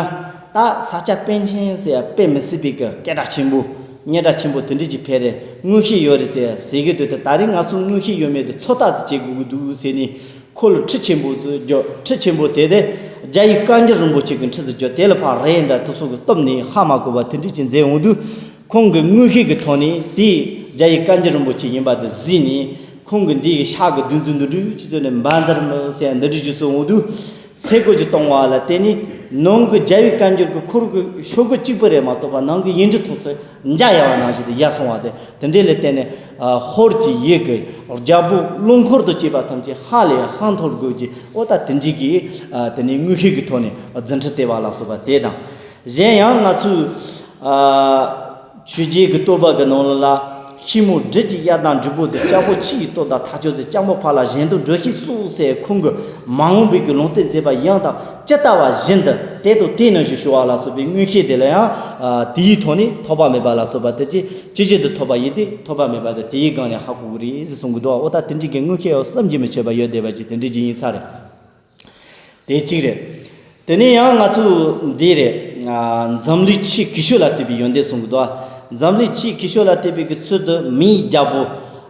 ད་ས་སྐྱ་པཎ་ཆེན་ཟེར་ཡ་དཔེ་མི་སྲིད་པའི་གི་སྐད་གྲགས་ཆེན་པོ། སྙན་གྲགས་ཆེན་པོ་དེ་འདྲ་ཅིག་ཕེབས་རེད། མངོན་ཤེས་ཡོད་རེད་ཟེར་ཟེར་གི་འདུག། དེ་ད་རིང་ང་ཚོ་མངོན་ཤེས་ཡོད་མེད་དེ་ཚོད་ལྟ་ཙམ་བྱེད་དགོས་ཀྱི་འདུག་ཟེར་ནས། ཁོ་ལ་ཁྲི་ཆེན་པོ་ཚོས་རྒྱོབ། ཁྲི་ཆེན་པོ་དེ་དེ་རྒྱ་ཡི་བཀའ་འགྱུར་རིན་པོ་ཆེ་གི་ཁྲི་ཚོ་རྒྱོབ། དེ་ལ་ཕར་རས་འདྲ་དེ་ཚོ་གིས་གཏུབ་ནས་ཧ་མ་གོ་བ་དེ་འདྲ་ཅིག་མཛད་འོང་དུས། ཁོང་གི་མངོན་ཤེས་ཀྱི་ཐོག་ནས་དེ་རྒྱ་ཡི་བཀའ་འགྱུར་རིན་པོ་ཆེ་ཡིན་པ་དེ་གཟིགས་ནས། ཁོང་གི་འདི་གི་ཤག་གི་བདུན་ཚོད་འདི་འདྲ་ཅིག་ཚོད་ནས་འབའ་འཛར་མི་ཟེར་འདི་འདྲ་ཅིག་སོང་འོང་དུས། ཚེ་སྒོ་ཅིག་གཏོང་བ་ལ་བརྟེན་ནས་ནང་གི་རྒྱལ་བའི་བཀའ་འགྱུར་གྱི་ཁོར་གི་ཤོག་གུ་གཅིག་པུ་རེད་མ་གཏོགས་པ་ནང་གི་ཡིག་འབྲུ་ཐོག་ཚོད་འཇའ་ཡལ་བ་ནང་བཞིན་དུ་ཡལ་སོང་བ་དེ་དེ་འདྲའི་ལས་བརྟེན་ནས། ཨ། ཧོར་གྱི་ཡུལ་གྱི་རྒྱལ་པོ་བློན་འཁོར་དང་བཅས་པ་ཐམས་ཅད་ཧ་ལས་ཧང་འཐོར་དགོས་ཀྱི། འོ་ད་དེ་འདྲའི་གི། ཨ། དེ་ནས་དངོས་བཤད་ཀྱི་ཐོག་ནས་རྫུ་འཕྲུལ་སྟོན་པ་ལ་སོགས་པ་དེ་དང་། གཞན་ཡང་ང་ཚོས། ཨ། ཆོས་རྒྱལ་གྱི་བསྟོད་པ་གི་ནང་ལ། ཤིང་མོ་སྦྲུལ་གྱི་གཡག་དང་འབྲུག་པོ་དེ། ལྕགས་པོ་ཆུ་ཡི་སྟོད་དང་ཐག་ཆོད་ཟེར། ལྕགས་མོ་ཕ་ལ་གཞན་དོན་སྒྲུབ་ཤེས་སོ་ཟེར། ཁོང་གི་མ་འོངས་པའི་གི་ལུང་བསྟན་མཛད་པ་ཡང་དག་ཇི་ལྟ་བ་བཞིན་དུ་དེ་དང་དེ་ནང་བཞིན་ཞུ་བ་ལ་སོགས་པའི་མངོན་ཤེས་དེ་ལ་ཡང་། ཨ། དེའི་ཐོག་ནས་ཐོགས་པ་མེད་པ་ལ་སོགས་པ་དེ་ཅི་ཇི་བཞིན་དུ་ཐོབ་པ་ཡིན་ཏེ། ཐོགས་པ་མེད་པ་དེ་དེའི་སྒང་ནས་ཧ་གོ་གི་རེད་ཟེར་གསུང་གི་འདུག་འོ་ད་དེ་འདྲའི་གི་མངོན་ཤེས་ཡང་བསམ་གྱིས་མི་ཁྱབ་པ་ཡོད་བསྡད་པ་ཅིག་དེ་འདྲའི་ཅིག་ཡིན་ས་རེད། དེ་གཅིག་རེད། དེ་ནས་ཡང་ང་ཚོ་འདི་རེད། ཨ། འཛམ་གླིང་ཆེས་གུས་ཞབས་ལ་བསྟོད་པའི་ཡོན་ཏན་གསུང་གི་འདུག་འཛམ་གླིང་ཆེས་གུས་ཞབས་ལ་བསྟོད་པའི་གི་ཚུལ་དུ་མིའི་རྒྱལ་པོ།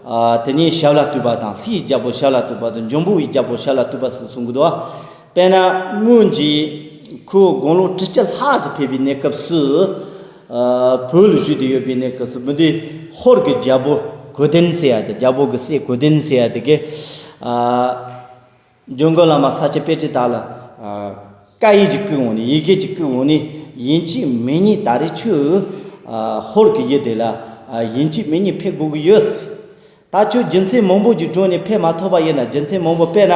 ཨ། དེ་ནས་ཞབས་ལ་བསྟོད་པ་དང་། ལྷའི་རྒྱལ་པོ་ཞབས་ལ་བསྟོད་པ་དང་། འབྱུང་པོའི་རྒྱལ་པོ་ཞབས་ལ་བསྟོད་པ་ཟེར་གསུང་གི་འདུག་དཔེར་ན་སྔོན་གྱི་ཁོ་དགུང་ལོ་དྲུག་ཅུ་ལྷག་ཅིག་ཕེབས་པའི་གནས་སྐབས་སུ། ཨ། བོད་ལ་བཞུགས་ཏེ་ཡོད་པའི་གནས་སྐབས་སུ་མི་འདི་ཧོར་གྱི་རྒྱལ་པོ་གོ་དན་ཟེར་ཡ་དེ། རྒྱལ་པོ་གི་སྲས་གོ་དན་ཟེར་ཡ་དེ་གིས། ཨ། འཇམ་མགོན་བླ་མ་ས་སྐྱ་པཎྜི་ཏ་ལ། ཨ། བཀའ་ཡིག་ཅིག་བསྐུར་འོང་ནས། ཡི་གེ་ཅིག་བསྐུར་འོང་ནས། ཡིན་གཅིག་མིན་གཉིས་ད་རེས་ཁྱོད། ཨ། ཧོར་གྱི་ཡུལ་དེ་ལ། ཨ། ཡིན་གཅིག་མིན་གཉིས་ཕེབས་དགོས་ཀྱི་ཡོད། ད་ཁྱོད་རྒྱུ་མཚན་མང་པོ་ཅིག་བསྒྲུངས་ནས་ཕེབས་མ་ཐུབ་པ་ཡིན་ན། རྒྱུ་མཚན་མང་པོ། དཔེར་ན་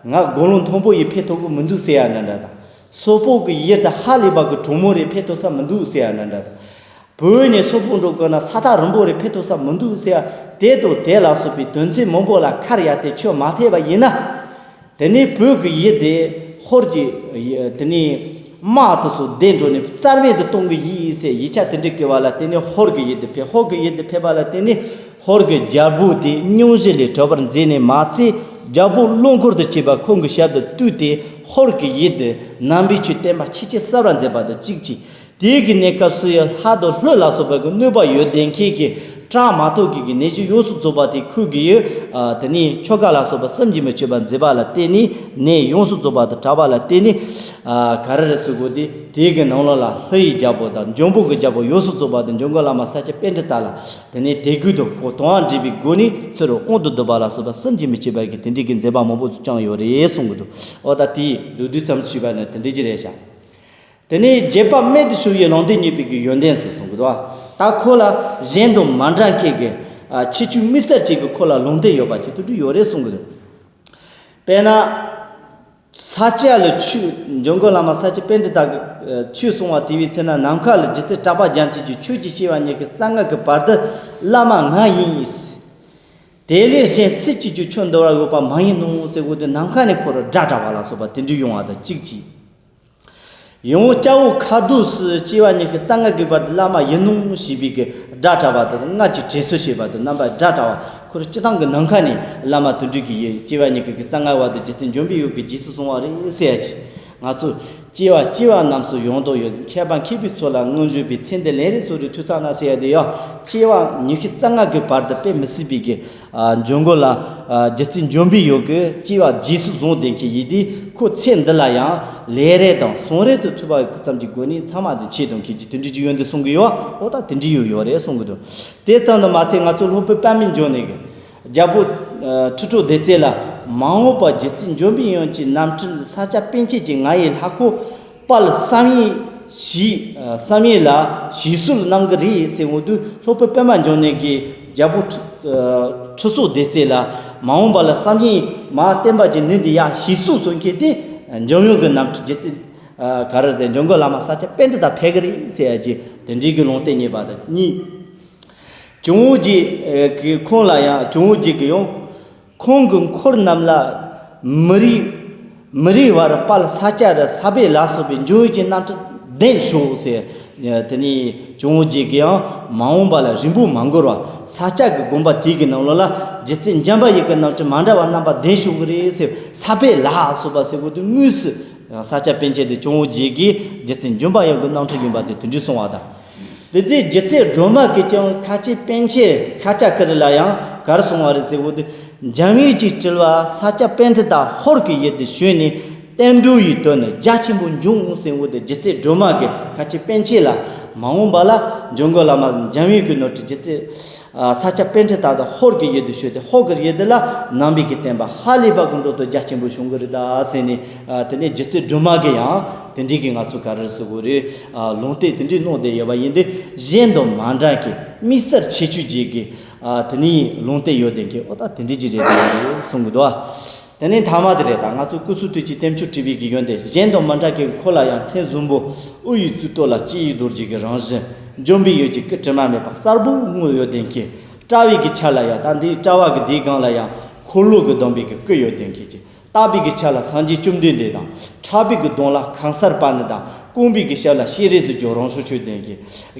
ང་དགུང་ལོ་མཐོན་པོ་ཡིས་ཕེབས་ཐུབ་ཀྱི་མི་འདུག་ཟེར་ཡ་འདྲ་འདྲ་དང་། སོག་པོ་གི་ཡུལ་དུ་ཧ་ལས་པ་གི་གྲོང་མོ་རེད། ཕེབས་ཐུབ་ས་མི་འདུག་ཟེར་ཡ་འདྲ་འདྲ་དང་། བོད་ནས་སོག་པོ་འགྲོ་དགོས་ན་ས་ཐག་རིང་པོ་རེད། ཕེབས་ཐུབ་ས་མི་འདུག་ཟེར་ཡ། དེ་དང་དེ་ལ་སོགས་པའི་དོན་ཚན་མང་པོ་ལ་ཁ་རེ་ཡ་སྟེ་ཁྱོད་མ་ཕེབས་པ་ཡིན་ན། དེ་ནས་བོད་ཀྱི་ཡུལ་དེ་ཧོར་གྱི། དེ་ནས་དམག་དེ་ཚོ་བདས་འགྲོ་ནས་རྩ་མེད་དུ་གཏོང་གི་ཡིན་ཟེར་ཡིག་ཆ་དེ་འདྲ་བསྐུར་བ་ལ་བརྟེན་ནས་ཧོར་གྱི་ཡུལ་དེ་ཕེབས། ཧོར་གྱི་ཡུལ་དེ་ཕེབས་པ་ལ་བརྟེན་ནས་ཧོར་གྱི་རྒྱལ་པོ་དེ་སྙུང་གཞི་ལས་གྲོལ་བར་མཛད་ནས་མ་ཚད། རྒྱལ་པོ་བློན་འཁོར་དང་བཅས་པ་ཁོང་གི་ཞབས་ཏུ་བཏུད་དེ། ཧོར་གྱི་ཡུལ་དུ་ནང་པའི་ཆོས་བསྟན་པ་ཆེས་ཆེར་གསར་བར་མཛད་པ་དང་གཅིག་གཅིག་དེའི་གི་གནས་སྐབས་སུ་ཡང་ལྷ་དང་ཀླུ་ལ་སོགས་པ་གི་གནོད་པ་ཡོད་བསྡད་མཁན་གྱི་དྲག་མ་ཐོག་གི་གི་ནད་གཞི་ཡོངས་སུ་རྫོགས་པ་དེ་ཁོ་གི། ཨ། དེ་ནས་ཆོ་ག་ལ་སོགས་པ་བསམ་གྱིས་མི་ཁྱབ་པ་མཛད་པ་ལ་བརྟེན་ནས། ནད་ཡོངས་སུ་རྫོགས་པ་དང་དྲག་པ་ལ་བརྟེན་ནས། ཨ། ག་རེ་རེད་ཟེར་དགོས་དེ། དེའི་གི་ནང་ལོགས་ལ་ལྷ་ཡི་རྒྱལ་པོ་དང་འཇམ་པོ་གི་རྒྱལ་པོ་ཡོངས་སུ་རྫོགས་པ་དང་འཇམ་མགོན་བླ་མ་ས་སྐྱ་པཎྜི་ཏ་ལ་དེ་ནས་དད་གུས་དང་དབང་དུ་འདུས་པའི་སྒོ་ནས་ཚུར་དབང་དུ་བསྡུ་བ་ལ་སོགས་པ་བསམ་གྱིས་མི་ཁྱབ་པ་གི་དེ་འདྲའི་གི་མཛད་པ་མང་པོ་ཅིག་བསྐྱངས་ཡོད་རེད་གསུང་གི་འདུག་འོ་ད་དེའི་མདོར་བསྡུས་ཙམ་ཞུས་པ་ནི་དེ་འདྲའི་ཅིག་རེད་ཤག་དེ་ནས་རྒྱས་པ་རྨད་དུ་བྱུང་བའི་ལུང་བསྟན་བརྙེས་པའི་གི་ཡོན་ཏན་ཟེར་གསུང་གི་འདུག་ད་ཁོ་ལ་གཞན་དང་མ་འདྲ་མཁན་གྱི། ཨ། ཁྱད་ཆོས་དམིགས་བསལ་ཅིག་གི་ཁོ་ལ་ལུང་བསྟན་ཡོད་པ་ཅིག་ཏུ་འདྲ་ཡོད་རེད་གསུང་གི་འདུག་དཔེར་ན། ས་སྐྱ་ལ་ཆོས། འཇམ་མགོན་བླ་མ་ས་སྐྱ་པཎྜི་ཏ་གིས། ཨ། ཆོས་གསུང་བ་དེ་བའི་ཚེ་ན། ནམ་མཁའ་ལ་རྗེ་བཙུན་གྲགས་པ་རྒྱལ་མཚན་གྱིས། ཁྱོད་ཀྱི་སྐྱེ་བ་ཉིད་ཀྱི་རྩ་སྔགས་ཀྱི་བར་དུ་བླ་མ་ང་ཡིན། དེ་ལས་གཞན་སུ་གཅིག་ཀྱང་ཁྱོད་འདུལ་བར་འོས་པ་མ་ཡིན་ནོ་ཟེར་གོ་དུས། ནམ་མཁའ་ནས་ཁོ་རང་སྒྲ་གྲགས་པ་ལ་སོགས་པ་དེ་འདྲ་ཡོང་བ་དང་གཅིག་གཅིག་ཡང་སྐྱ་བོ་ཁ་དོག་སུ་སྐྱེ་བ་ཉིད་ཀྱི་རྩ་སྔགས་ཀྱི་བར་དུ་བླ་མ་ཡིན་ནོ་ཞེས་པའི་གི་སྒྲ་གྲགས་པ་དང་། སྔར་གྱི་དྲན་གསོ་བྱེད་པ་དང་རྣམ་པར་སྒྲ་གྲགས་པ། ཁོ་རང་སྤྱིར་བཏང་གི་ནམ་མཁའ་ནས་བླ་མ་དེ་འདྲ་གི་ཡི་སྐྱེ་བ་ཉིད་ཀྱི་རྩ་སྔགས་བར་དུ་རྗེ་བཙུན་འཇམ་པའི་དབྱངས་ཀྱིས་རྗེས་སུ་བཟུང་བ་རེད་ཟེར་ཡ་ཅིག་ང་ཚོ་སྐྱེ་བ་སྐྱེ་བ་རྣམས་སུ་ཡང་དག་ཡོད། མཁས་པ་མཁས་པའི་ཚོགས་ལ་སྔོན་བྱོན་པའི། ཚེ་འདི་ལན་རེ་སོ་རེ་ཐོས་ཙ་ན་ཟེར་ཡ་དེ་ཡང་སྐྱེ་བ་ཉིད་ཀྱི་རྩ་སྔགས་ཀྱི་བར་དུ་དཔེ་མི་སྲིད་པའི་གི། ཨ། འཇམ་མགོན་ལ། ཨ། རྗེ་བཙུན་འཇམ་པའི་དབྱངས་ཀྱིས་སྐྱེ་བ་རྗེས་སུ་བཟུང་བསྡད་མཁན་ཡིན་དུས། ཁོ་ཚེ་འདི་ལ་ཡང་ལན་རེ་དང་ཟུང་རེ་དུ་ཐོས་པ་ཙམ་གྱི་སྒོ་ནས་ཚང་མ་དེ་ཆོས་དང་མཁས་ཀྱི་དེ་འདྲའི་ཅིག་ཡོན་ཏན་གསུང་གི་ཡོད་པ། འོ་ད་དེ་འདྲའི་ཡོད་ཡོད་རེད་གསུང་གི་འདུག་དེ་ཙམ་དུ་མ་ཚད་ང་ཚོ་སློབ་དཔོན་པདྨ་འབྱུང་གནས་ཀྱིས་རྒྱལ་པོ། ཨ། ཁྲི་ཕྲུག་བདེ་བརྩེགས་ལ། མ་འོངས་པར་རྗེ་བཙུན་འཇམ་པའི་དབྱངས་ཀྱི་རྣམ་འཕྲུལ་ས་སྐྱ་པཎ་ཆེན་གྱིས་ང་ཡི་ལྷ་སྐུ་དཔལ་བསམ་ཡས་ཞིག་བསམ་ཡས་ལ་ཞིག་གསོ་གནང་གི་རེད་ཟེར་འོང་དུས། སློབ་དཔོན་པདྨ་འབྱུང་གནས་ཀྱིས་རྒྱལ་པོ་ཁྲི། ཨ། ཁྲི་སྲོང་ལྡེ་བརྩེགས་ལ་མ་འོངས་པ་ལ་བསམ་ཡས་མ་བསྟན་པ་གྱི་ནུས་འདི་ཡར་ཞིག་གསོ་གསོ་མཁན་དེ་འཇམ་དབྱངས་ཀྱི་རྣམ་འཕྲུལ་རྗེ་བཙུན། ཨ། ག་རེ་ཟེར། འཇམ་མགོན་བླ་མ་ས་སྐྱ་པཎྜི་ཏ་ཕེབས་ཀྱི་རེད་ཟེར་ཡ་ཅིག་དེ་འདྲའི་གི་ལུང་བསྟན་རྙེད་པ་དང་གཉིས། ཇོ་བོ་རྗེ་གིས་ཁོང་ལ་ཡང་། ཇོ་བོ་རྗེ་གིས་ཡང་ཁོང་གི་འཁོར་རྣམས་ལ་མི་རིང་མི་རིང་བར་དཔལ་ས་སྐྱ་རུ་ས་པཎ་ལ་སོགས་པའི་འཇམ་དབྱངས་ཀྱི་རྣམ་འཕྲུལ་ལྡན་ཤོག་ཟེར། དེ་ནས་ཇོ་བོ་རྗེ་གིས་ཡང་མ་འོངས་པ་ལ་རིང་པོ་མ་འགོར་བར་ས་སྐྱ་གི་དགོན་པ་དེ་གི་ནང་ལོགས་ལ་རྗེ་བཙུན་འཇམ་པའི་དབྱངས་ཀྱི་རྣམ་འཕྲུལ་མ་འདྲ་བ་རྣམ་པ་ལྡན་ཤོག་གི་རེད་ཟེར། ས་པཎ་ལ་སོགས་པ་ཟེར་གོ་དུས་དངོས་སུ་ས་སྐྱ་པཎ་ཆེན་དེ་ཇོ་བོ་རྗེ་གིས་རྗེ་བཙུན་འཇམ་པའི་དབྱངས་ཀྱི་རྣམ་འཕྲུལ་ཡིན་པ་དེ་དེ་འདྲ་གསུང་བ་དང་། དེ་དུས་རྗེ་བཙུན་སྒྲོལ་མ་གིས་ཀྱང་ཁ་ཆེ་པཎ་ཆེན་ཤཱཀྱ་ཀ་ར་ལ་ཡང་ག་རེ་གསུང་བ་རེད་ཟེར་བ་དེ། འཇམ་དབྱངས་ཀྱི་སྤྲུལ་པ་ས་སྐྱ་པཎྜི་ཏ་ཧོར་གྱི་ཡུལ་དུ་བྱོན་ནས་བསྟན་འགྲོ་ཡི་དོན་ནི་རྒྱ་ཆེན་པོ་འབྱུང་ཟེར་བ་དེ། རྗེ་བཙུན་སྒྲོལ་མ་གིས་ཁ་ཆེ་པཎ་ཆེན་ལ་ མ་འོངས་པ་ལ་འཇམ་མགོན་བླ་མ་འཇམ་དབྱངས་ཀྱི་ནོར་བུ་རྗེ་བཙུན་ས་སྐྱ་པཎྜི་ཏ་དང་ཧོར་གྱི་ཡུལ་དུ་བྱོན་ཏེ། ཧོར་གྱི་ཡུལ་དུ་ལ་ནང་པའི་གི་བསྟན་པ་ཧ་ལས་པ་གི་འགྲོ་དོན་རྒྱ་ཆེན་པོ་བྱུང་གི་རེད་ད་ཟེར་ནས། དེ་ནས་རྗེ་བཙུན་སྒྲོལ་མ་གི་ཡང་དེ་འདྲའི་གི་ང་ཚོ་ག་རེ་ཟེར་དགོས་རེད། ལུང་བསྟན་དེ་འདྲའི་གནང་བསྡད་ཡོད་པ་ཡིན་དུས། གཞན་དང་མ་འདྲ་གི་དམིགས་བསལ་ཁྱད་ཆོས་ཅན་གྱི་དེ་ནས་ལུང་བསྟན་ཡོད་བསྡད་མཁན། འོ་ད་དེ་འདྲའི་ཅིག་རེད་དེ་གསུང་གི་འདུག་ཨ། དེ་ནས་མཐའ་མ་དེ་རེད། ད་ང་ཚོ་སྐུ་གསུང་ཐུགས་ཀྱི་བསྟན་བཅོས་བྲིས་པའི་གི་ཡོན་ཏན་གཞན་དང་མ་འདྲ་གི། ཁོ་ལ་ཡང་མཚན་གསུམ་པོ། དབུ་ཡི་གཙུག་ཏོར་ལ་སྤྱི་ཡི་རྡོ་རྗེ་གི་རང་བཞིན། འཇོམས་པའི་ཡུལ་གྱི་སྐུ་དྲི་མ་མེད་པ་གསལ་པོ་མངོན་ཡོད་བསྡད་མཁན། དཔྲལ་བའི་གི་ཆ་ལ་ཡང་ད་འདིའི་དཔྲལ་བ་གི་འདིའི་སྒང་ལ་ཡང་འཁོར་ལོ་གི་སྡོམ་པའི་གི་སྐུ་ཡོད་བསྡད་མཁན་གྱི། བརྟག་པའི་གི་ཆ་ལ་སངས་རྒྱས་བཅོམ་ལྡན་འདས་དང་། ཕྲག་པའི་གི་གདོང་ལ་ཁང་གསར་པ་ཎི་དང་། རྐང་པའི་གི་ཞབས་ལ་སྤྱན་རས་གཟིགས་ཀྱི་རང་བྱུང་ཆོས་ལྡན་གྱི།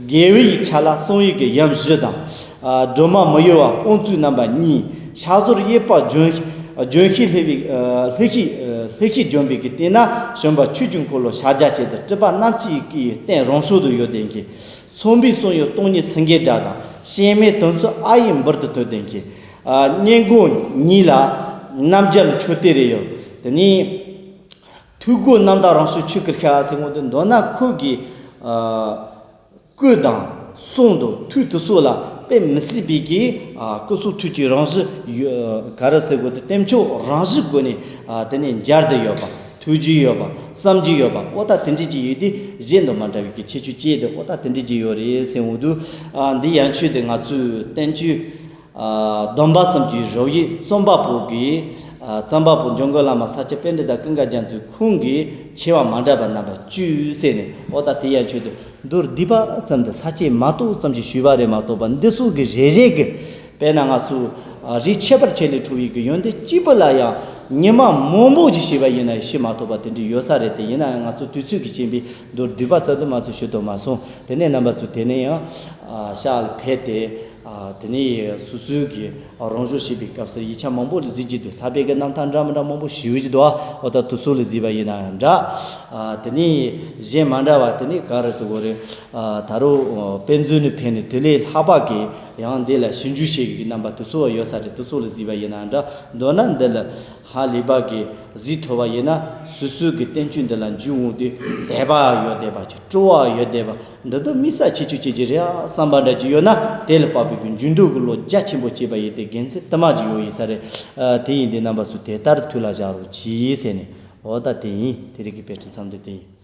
དགེ་བའི་ཡི་ཆ་ལ་གསང་བའི་གི་ཡུམ་བཞི་དང་། ཨ། སྒྲོལ་མ་མི་གཡོ་བ་དབང་བཙུན་རྣམ་པ་གཉིས། ཕྱག་ཟོར་གཡས་པ་ལྗོན་ལྗོན་ཤིང་ལྷུས་པའི། ཨ། ལྷུས་ཤིང་། ཨ། ལྷུས་ཤིང་ལྗོན་པའི་གི་སྟེང་ན་བྱོན་པ་ཆོས་ཀྱི་འཁོར་ལོ་ཕྱག་རྒྱ་བཅས་དང་། སྤྲུལ་པ་རྣམ་བཅུ་ཡི་སྐུ་ཡི་རྟེན་རང་བྱུང་དུ་ཡོད་བསྡད་མཁན། ཚངས་པའི་གསུང་གཡོ་སྟོང་ཉིད་སེང་གེའི་སྒྲ་དང་། གཤེད་མའི་དོན་ཚུལ་ཨ་ཡིག་འབུར་དུ་ཐོན་བསྡད་མཁན། ཨ། སྙན་གོང་གཉིས་ལ་རྣམ་རྒྱལ་མཆོད་རྟེན་རེ་ཡོད། དེ་ནས་ཐུགས་སྒོ་རྣམ་དག་རང་བྱུང་ཆོས་སྐུར་ཤར་ཟེར་གོ་དུས། མདོར་ན་ཁོ་གི། ཨ། སྐུ་དང་གསུང་དང་ཐུགས་དེ་ཚོ་ལ་དཔེ་མི་སྲིད་པའི་གི། ཨ། སྐུ་གསུང་ཐུགས་ཀྱི་རང་བཞིན་ཡོད། ག་རེ་ཟེར་དགོས་དེ། བསྟན་བཅོས་རང་བཞིན་སྒོ་ནས། ཨ། དེ་ནས་མཇལ་རྒྱུ་ཡོད་པ། ཐོས་རྒྱུ་ཡོད་པ། བསམ་རྒྱུ་ཡོད་པ། འོ་ད་དེ་འདྲ་ཅིག་ཡོད་དུས། གཞན་དང་མ་འདྲ་བའི་གི་ཁྱད་ཆོས་ཅན་དེ། འོ་ད་དེ་འདྲ་ཅིག་ཡོད་རེད་ཟེར་འོང་དུས། ཨ། འདི་ཡན་ཆོད་དེ་ང་ཚོའི་བསྟན་བཅོས། ཨ། སྡོམ་པ་གསུམ་གྱི་རོལ་དབྱངས་རྩོམ་པ་པོ་གིས། ཨ། རྩོམ་པ་པོ་འཇམ་མགོན་བླ་མ་ས་སྐྱ་པཎྜི་ཏ་ཀུན་དགའ་རྒྱ་མཚོ་ཁོང་གིས་ཆེ་བ་མ་འདྲ་བ་རྣམ་པ་བཅུ་ཟེར་ནས། འོ་ད་དེ་ཡན་ཆོད་དུ་མདོར་བསྡུས་པ་ཙམ་དུ་ས་བཅད་མ་གཏོགས་ཙམ་ཞིག་ཞུས་པ་རེད་མ་གཏོགས་པ། འདི་ཚོ་གི་རེ་རེ་གི། དཔེར་ན་ང་ཚོ། ཨ། རིགས་ཁྱད་པར་ཅན་ལས་གྲུབ་པའི་གི་ཡོན་ཏན་གཅིག་པུ་ལ་ཡང་ཉི་མ་མང་པོ་ཞིག་བྱས་པ་ཡིན་ན་ཡང་བཤད་མ་ཐུབ་པ་དེ་འདྲ་ཡོད་ས་རེད་དེ། ཡིན་ན་ཡང་ང་ཚོ་དུས་ཚོད་ཀྱི་རྐྱེན་པས་མདོར་བསྡུས་པ་ཙམ་དུ་མ་ཚོད་ཞུ་ཐུབ་མ་སོང་། དེ་ནས་རྣམ་པ་ཚོ་དེ་ནས་ཡང་། ཨ། ཤར་ལ་ཕེབས་ཏེ། ཨ། དེ་ནས་སོ་སོའི་གི་རང་བྱུང་བྱེད་པའི་སྐབས་སུ་ཡིག་ཆ་མང་པོ་ལ་གཟིགས་ཀྱི་འདུག་ས་པའི་གི་རྣམ་ཐར་འདྲ་མི་འདྲ་མང་པོ་ཞུ་གི་འདུག་འོ་ད་དེ་ཚོ་ལ་གཟིགས་པ་ཡིན་ན་ཡང་འདྲ། ཨ། དེ་ནས་གཞན་མ་འདྲ་བ་དེ་ནས་ག་རེ་ཟེར་དགོས་རེད། ཨ། ད་རུང་དཔེ་མཛོད་ནས་ཕེབས་ནས་དེ་ལས་ལྷག་པ་གི་ཡང་འདི་ལ་ཞིབ་འཇུག་བྱེད་ཀྱི་རྣམ་པ་དེ་ཚོ་ཡོད་ས་རེད། དེ་ཚོ་ལ་གཟིགས་པ་ཡིན་ན་འདྲ། མདོར་ན་འདི་ལ་ཧ་ལས་པ་གི་གཟིགས་ཐུབ་པ་ཡིན་ན། སོ་སོའི་གི་བསྟན་བཅོས་འདི་ལ་འཇུག་འོང་དུས་དད་པ་ཡོད་བསྡད་པ་ཅིག་སྤྲོ་བ་ཡོད་བསྡད་པ། འདི་དག་དམིགས་བསལ་ཁྱད་ཆོས་ཅན་ཅིག་རེད་བསམ་པ་འདྲ་ཅིག་ཡོད་ན། དེ་ལ་དཔག་པའི་གི་འཇུག་ལྡོག་གི་བློ་རྒྱ་ཆེན་པོ་སྐྱེས་པ་ཡིན་ཏེ། དགེ་མཚན་དུ་མ་ཅིག་ཡོད་ཡིན་ས་རེད། ཨ། དེ་ཡིན་དུས་རྣམ་པ་ཚོས་དེ་ལྟར་ཐུགས་ལ་བཞག་རོགས་གྱིས་ཟེར་ནས། འོ་ད་དེ་ཡིན། དེ་རིང་གི་དཔེ་ཁྲིད་མཚམས་འདི་དེ་ཡིན།